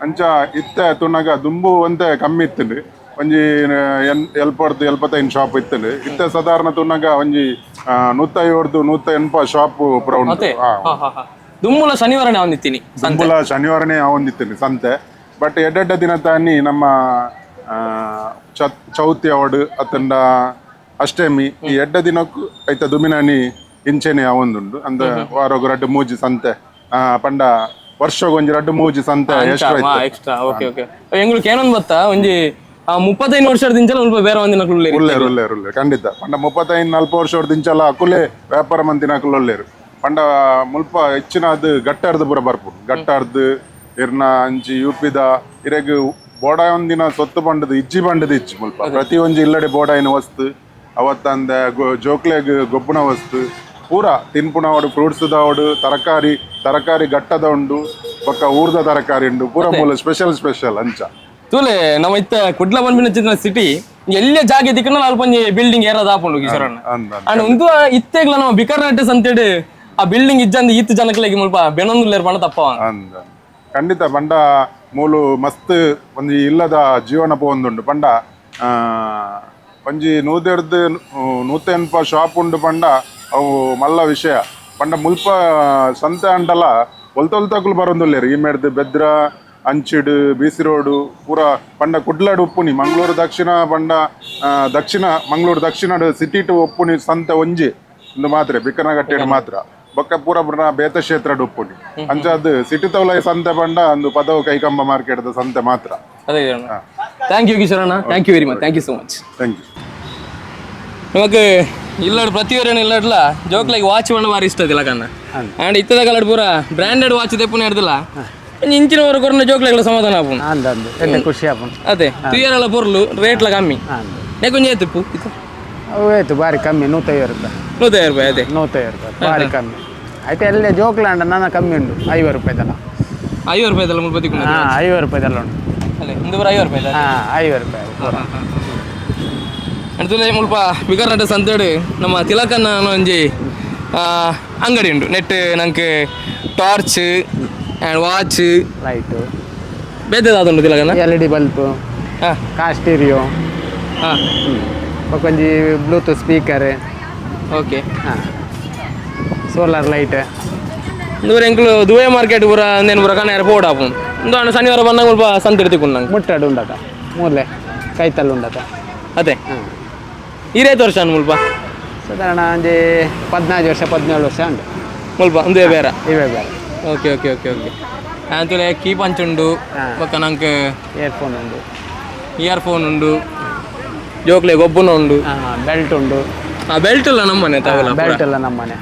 ಅಂಚ ಇತ್ತೆ ತುನಗ ದುಂಬು ಒಂತೆ ಕಮ್ಮಿ ಇತ್ತುಂಡು, ಒಂಜಿ 70-75 ಶಾಪ್ ಇತ್ತುಂಡು. ಇತ್ತೆ ಸಾಧಾರಣ ತುನಗ ಒಂಜಿ 150 180 ಶಾಪ್ ಪೂರ ಉಂಟು.
ದುಂಬುಲ ಶನಿವಾರನೇ ಒಂದಿತ್ತೀನಿ,
ದುಂಬುಲ ಶನಿವಾರನೇ ಒಂದಿತ್ತೀನಿ ಸಂತೆ. ಬಟ್ ಎಡ್ಡೆಡ್ಡ ದಿನ ತಾನಿ ನಮ್ಮ ಚೌತಿ ಅವಡು ಅತ್ತಂಡ ಅಷ್ಟಮಿ ಈ ಎಡ್ಡ ದಿನಕ್ಕೂ ಐತ ದುಮಿನಾನಿ ಇಂಚೆನೆ ಅವೊಂದುಂಡು. ಅಂದ ವಾರೋಗು ರಡ್ಡು ಮೂಜಿ ಸಂತೆ ಪಂಡ ವರ್ಷಗೊಂಜಿ ರಡ್ಡು ಮೂಜಿ ಸಂತೆ
extra. Okay okay. ಎಂಗ್ಳಿಗೆ ಏನೊಂದು ಗೊತ್ತಾ, ಒಂಜಿ 35 ವರ್ಷದ ಇಂಚಲ ಸ್ವಲ್ಪ ಬೇರೆ ಒಂದಿನ
ಉಲ್ಲೇರು ಉಲ್ಲೇರು ಉಲ್ಲೇರು ಖಂಡಿತ. ಪಂಡ 35-40 ವರ್ಷದ ಇಂಚಲ ಅಕುಲೆ ವ್ಯಾಪಾರ ಮಂತಿನ ಅಕುಲು ಉಲ್ಲೇರು. ಪಂಡ ಮುಲ್ಪ ಹೆಚ್ಚಿನ ಅದು ಗಟ್ಟಾರ್ದು ಪೂರ ಬರ್ಪುಂಡು. ಗಟ್ಟಾರ್ದು ಇರ್ನ ಅಂಚಿ ಯುಪಿದ ಇರೆಗ್ ಬೋಡಾಯ ಒಂದಿನ ಸೊತ್ತು ಪಂಡದು ಇಜ್ಜಿ ಪಂಡದು ಇಜ್ಜಿ ಮುಲ್ಪ ಪ್ರತಿ ಒಂಜಿ ಇಲ್ಲಡೆ ಬೋಡಾಯಿನ ವಸ್ತು ಅವತ್ತಂದ ಜೋಕ್ಲೆಗ್ ಗೊಬ್ಬುನ ವಸ್ತು ಪೂರ ತಿನ್ಪುನವಡು ಫ್ರೂಟ್ಸ್ ದವಡು ತರಕಾರಿ ತರಕಾರಿ ಗಟ್ಟದ ಉಂಡು ಬೊಕ್ಕ ಊರ್ದ ತರಕಾರಿ ಉಂಡು ಪೂರ ಮೂಲ ಸ್ಪೆಷಲ್ ಸ್ಪೆಷಲ್ ಅಂಚ.
ತೂಲೆ ನಮ್ಮ ಇತ್ತ ಕುಡ್ಲ ಬಂದ್ಬಿನ ಸಿಟಿ ಎಲ್ಲ ಜಾಗ ದಿಕ್ಕನ ಅಲ್ಪ ಒಂಜಿ ಬಿಲ್ಡಿಂಗ್ ಏರದ ಆಪುಂಡು ಕಿಶೋರಣ್ಣ. ಅಂಡ್ ಉಂದು ಇತ್ತೆಗ್ಲ ನಮ್ಮ ಬಿಕರ್ನಟ್ಟೆ ಸಂತೆಡ್ ಆ ಬಿಲ್ಡಿಂಗ್ ಇಜ್ಜಂದು ಈತ್ ಜನಕ್ಲೆಗ್ ಮುಲ್ಪ ಬೆನೊಂದುಲ್ಲೇರ್ ಪಂಡ ತಪ್ಪ.
ಖಂಡಿತ ಪಂಡ ಮೂಲು ಮಸ್ತ್ ಒಂಜಿ ಇಲ್ಲದ ಜೀವನ ಪೋವೊಂದುಂಡು. ಪಂಡ ಒಂಜಿ 180 ಶಾಪ್ ಉಂಡು ಪಂಡ ಅವು ಮಲ್ಲ ವಿಷಯ. ಪಂಡ ಮುಲ್ಪ ಸಂತೆ ಅಂಡಲ ಒಲ್ತೊಲ್ತಕುಲು ಬರೊಂದುಲ್ಲೇರು. ಈ ಮೇಡ್ದು ಬೆದ್ರ ಅಂಚಿಡು ಬೀಸಿ ರೋಡು ಪೂರ ಪಂಡ ಕುಡ್ಲಾಡು ಉಪ್ಪುನಿ ಮಂಗಳೂರು ದಕ್ಷಿಣ ಪಂಡ ದಕ್ಷಿಣ ಮಂಗಳೂರು ದಕ್ಷಿಣ ಸಿಟಿ ಟು ಉಪ್ಪುನಿ ಸಂತೆ ಒಂಜಿ ಒಂದು ಮಾತ್ರ ಬಿಕ್ಕನಗಟ್ಟೆಡು ಮಾತ್ರ ಬೊಕ್ಕ ಪೂರ ಪೂರ ಬೇತ ಕ್ಷೇತ್ರ ಉಪ್ಪುನಿ. ಅಂಚಾದ್ ಸಿಟಿ ತೌಲ ಸಂತೆ ಪಂಡ ಒಂದು ಪದವು ಕೈಕಂಬ ಮಾರ್ಕೆಟ್ ಸಂತೆ ಮಾತ್ರ.
Thank you ಕಿಶೋರಣ್ಣ, thank you very much, thank you so much.
Thank you.
ನಮಕ್ ಇಲ್ಲಡ್ ಪ್ರತಿಯೊರನ ಇಲ್ಲಡ್ಲ ಜೋಕ್ಲೈಗ್ ವಾಚ್ ಪಂಡ ಬಾರಿ ಇಷ್ಟ ಇಲ್ಲ ಕಣ್ಣ. ಅಂಡ್ ಇತ್ತದ ಕಲಡ್ ಪೂರ ಬ್ರಾಂಡೆಡ್ ವಾಚ್ ದೆಪ್ಪುನ ಹಿಡ್ದಿಲ್ಲ ಇಂಚಿನ ವರ ಕೊರ್ನ ಜೋಕ್ಲೈಗ್ಲ ಸಮಾಧಾನ ಆಪುಂಡು.
ಅಂದ್ ಖುಷಿ ಆಪುಂಡು.
ಅದೇ ತುಯರಲ ಪೊರ್ಲು ರೇಟ್ಲ ಕಮ್ಮಿ. ನೆಕೊಂಜಿ ಏತಿಪ್ಪು
ಅವು ಆಯ್ತು ಬಾರಿ ಕಮ್ಮಿ 150 ರೂಪಾಯಿ.
150 ರೂಪಾಯಿ ಅದೇ
150 ರೂಪಾಯಿ ಬಾರಿ ಕಮ್ಮಿ ಆಯ್ತು. ಎಲ್ಲ ಜೋಕ್ಲಾಂಡ ನನ್ನ ಕಮ್ಮಿ ಉಂಟು 50 ರೂಪಾಯಿದಲ್ಲ.
50 ರೂಪಾಯಿದಲ್ಲ ಮುಲ್ಪ ತಿಕ್ಕುಂಡು.
50 ರೂಪಾಯಿದಲ್ಲ ಉಂಟು.
ಅಲ್ಲೇ ಒಂದು ಪೂರ 50 ರೂಪಾಯಿ.
50 ರೂಪಾಯಿ.
ಅಂಡ್ ಮುಲ್ಪ ಬಿಕರ್ನಟ್ಟ ಸಂತೆಡ್ ನಮ್ಮ ತಿಲಕನ್ನ ಒಂಜಿ ಅಂಗಡಿ ಉಂಟು. ನೆಟ್ ನಂಗೆ torch and watch
light
ಬೇತೆ ದಾದುಂಡು ತಿಲಕನ್ನ.
LED bulb, car stereo, ಒಂಜಿ Bluetooth speaker,
okay,
solar light.
ಇಂದು ಎಂಕ್ಲು ದುವೆ ಮಾರ್ಕೆಟ್ ಪೂರ ಅಂದೇನು ಪೂರ ಕಣ್ಣಾರ ಪೋಡ್ ಆಪುಂಡು. ಇಂದು ಅಣ್ಣ ಶನಿವಾರ ಬಂದಾಗ ಮುಲ್ಪ ಸಂತೆ ತಿಕ್ಕೊಂಡು ನಂಗೆ
ಮುಟ್ಟಾಡು ಉಂಡತ ಮೂಲೆ ಕೈತಲ್ ಉಂಡತ.
ಅದೇ ಇರೇತು ವರ್ಷ ಮುಲ್ಪ
ಸಾಧಾರಣ ಒಂಜಿ 14 ವರ್ಷ 17 ವರ್ಷ ಉಂಟು
ಮುಲ್ಪ ಒಂದೇ ಬೇರೆ
ಇವೇ ಬೇರೆ.
Okay okay okay okay. ಅಂತಲೇ ಕೀ ಪಂಚ್ ಉಂಡು ಬೊಕ್ಕ ನಂಗೆ
ಇಯರ್ಫೋನ್ ಉಂಡು,
ಇಯರ್ಫೋನ್ ಉಂಡು, ಜೋಕ್ಲೆ ಗೊಬ್ಬುನ ಉಂಡು,
ಬೆಲ್ಟ್ ಉಂಡು.
ಬೆಲ್ಟ್ ಇಲ್ಲ ನಮ್ಮನೆ ತಾವಲ್ಲ,
ಬೆಲ್ಟ್ ಇಲ್ಲ ನಮ್ಮನೆ.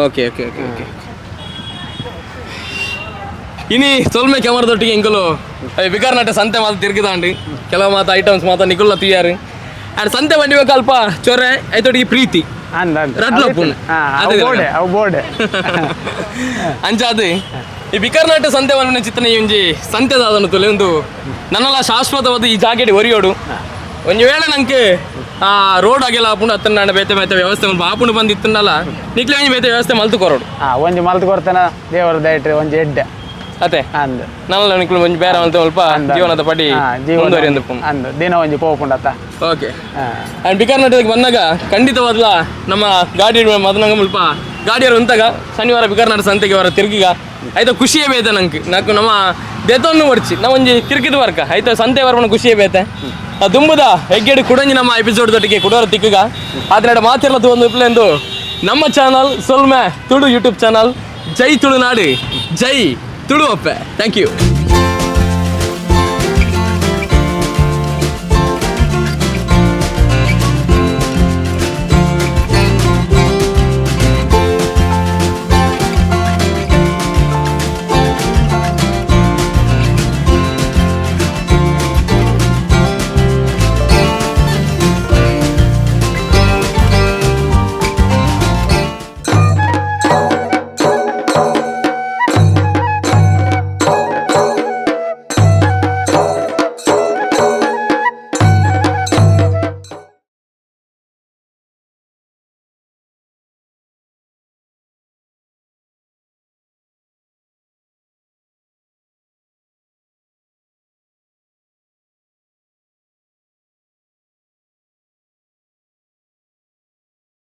Okay okay okay okay. ಇನಿ ಸೊಲ್ಮೆ ಕ್ಯಾಮರದೊಟ್ಟಿಗೆ ಎಂಕಲು ಬಿಕರ್ನಟ್ಟ ಸಂತೆ ಮಾತ್ರ ತಿರುಗಿದಾಂಡು ಕೆಲವು ಮಾತ ಐಟಮ್ಸ್ ಮಾತ್ರ ನಿಕುಲ್ಲ ತುಯ್ಯಾರು. ಆ್ಯಂಡ್ ಸಂತೆ ಬಂಡಿ ಅಲ್ಪ ಚೊರೆ ಐತೊಟ್ಟಿಗೆ ಪ್ರೀತಿ ಅಂಚಾದ್ ಈ ಬಿಕರ್ನಾಟ ಸಂತೆ ಬಂದ ಚಿತ್ತನ ಈ ಒಂಜಿ ಸಂತೆ ದಾದನು ತುಲೆ ಒಂದು ನನ್ನಲ್ಲ ಶಾಶ್ವತವಾದ ಈ ಜಾಗೆಡ್ ಒರಿಯೋಡು. ಒಂಜಿ ವೇಳೆ ನಂಗೆ ಆ ರೋಡ್ ಆಗೆಲ್ಲ ಆಪುಂಡು ಅತ್ತಂಡ ಬೇತೆ ಬೇತೆ ವ್ಯವಸ್ಥೆ ಮಲ್ಪ ಆಪುಂಡು ಬಂದು ಇತ್ತಂಡಲ್ಲ ನಿಕ್ಲೆ ಒಂಜಿ ಬೇತೆ ವ್ಯವಸ್ಥೆ ಮಲ್ತು ಕೊರೋಡು.
ಒಂಜಿ ಮಲ್ತು ಕೊರ್ತೇನ ದೇವರ ದಯಟ್ರಿ ಒಂಜಿ ಎಡ್ಡೆ
ಅದೇ ನನ್ನಲ್ಲ ನಿಕ್ಲು ಒಂಜಿ ಬೇರೆ ಮಲ್ತು ಸ್ವಲ್ಪ ಜೀವನದ ಪಡಿ ಮುಂದುವರಿಯೊಂದು
ಅಂದು ದಿನ ಒಂಜಿ ಪೋಪುಂಡತ್ತ.
ಓಕೆ. ಆ್ಯಂಡ್ ಬಿಕರ್ನಾಟಕ್ಕೆ ಬಂದಾಗ ಖಂಡಿತವಾದ್ಲ ನಮ್ಮ ಗಾಡಿ ಮದನಂಗ ಮುಲ್ಪ ಗಾಡಿಯವರು ಉಂತಾಗ ಶನಿವಾರ ಬಿಕರ್ನಾಟ ಸಂತೆಗೆ ಅವರ ತಿರುಗಿಗ ಆಯ್ತಾ ಖುಷಿಯೇ ಬೇತೆ ನಂಗೆ ನಾಕು ನಮ್ಮ ದೆತೊನ್ನು ಬರ್ಚಿ ನಾವು ಒಂಜಿ ತಿರುಗಿದ ವರ್ಕ ಆಯ್ತಾ ಸಂತೆ ಬರ್ಪಣ ಖುಷಿಯೇ ಬೇತೆ. ದುಂಬುದ ಹೆಗ್ಗೆಡು ಕುಡಂಜಿ ನಮ್ಮ ಎಪಿಸೋಡ್ ದೊಟ್ಟಿಗೆ ಕುಡೋರ ತಿಕ್ಕಗ ಆದ್ರೆ ಮಾತಿರ್ಲ ಒಂದು ಎಂದು ನಮ್ಮ ಚಾನಲ್ ಸೊಲ್ಮೆ ತುಳು ಯೂಟ್ಯೂಬ್ ಚಾನಲ್. ಜೈ ತುಳುನಾಡು, ಜೈ ತುಳು ಅಪ್ಪೆ. Thank you.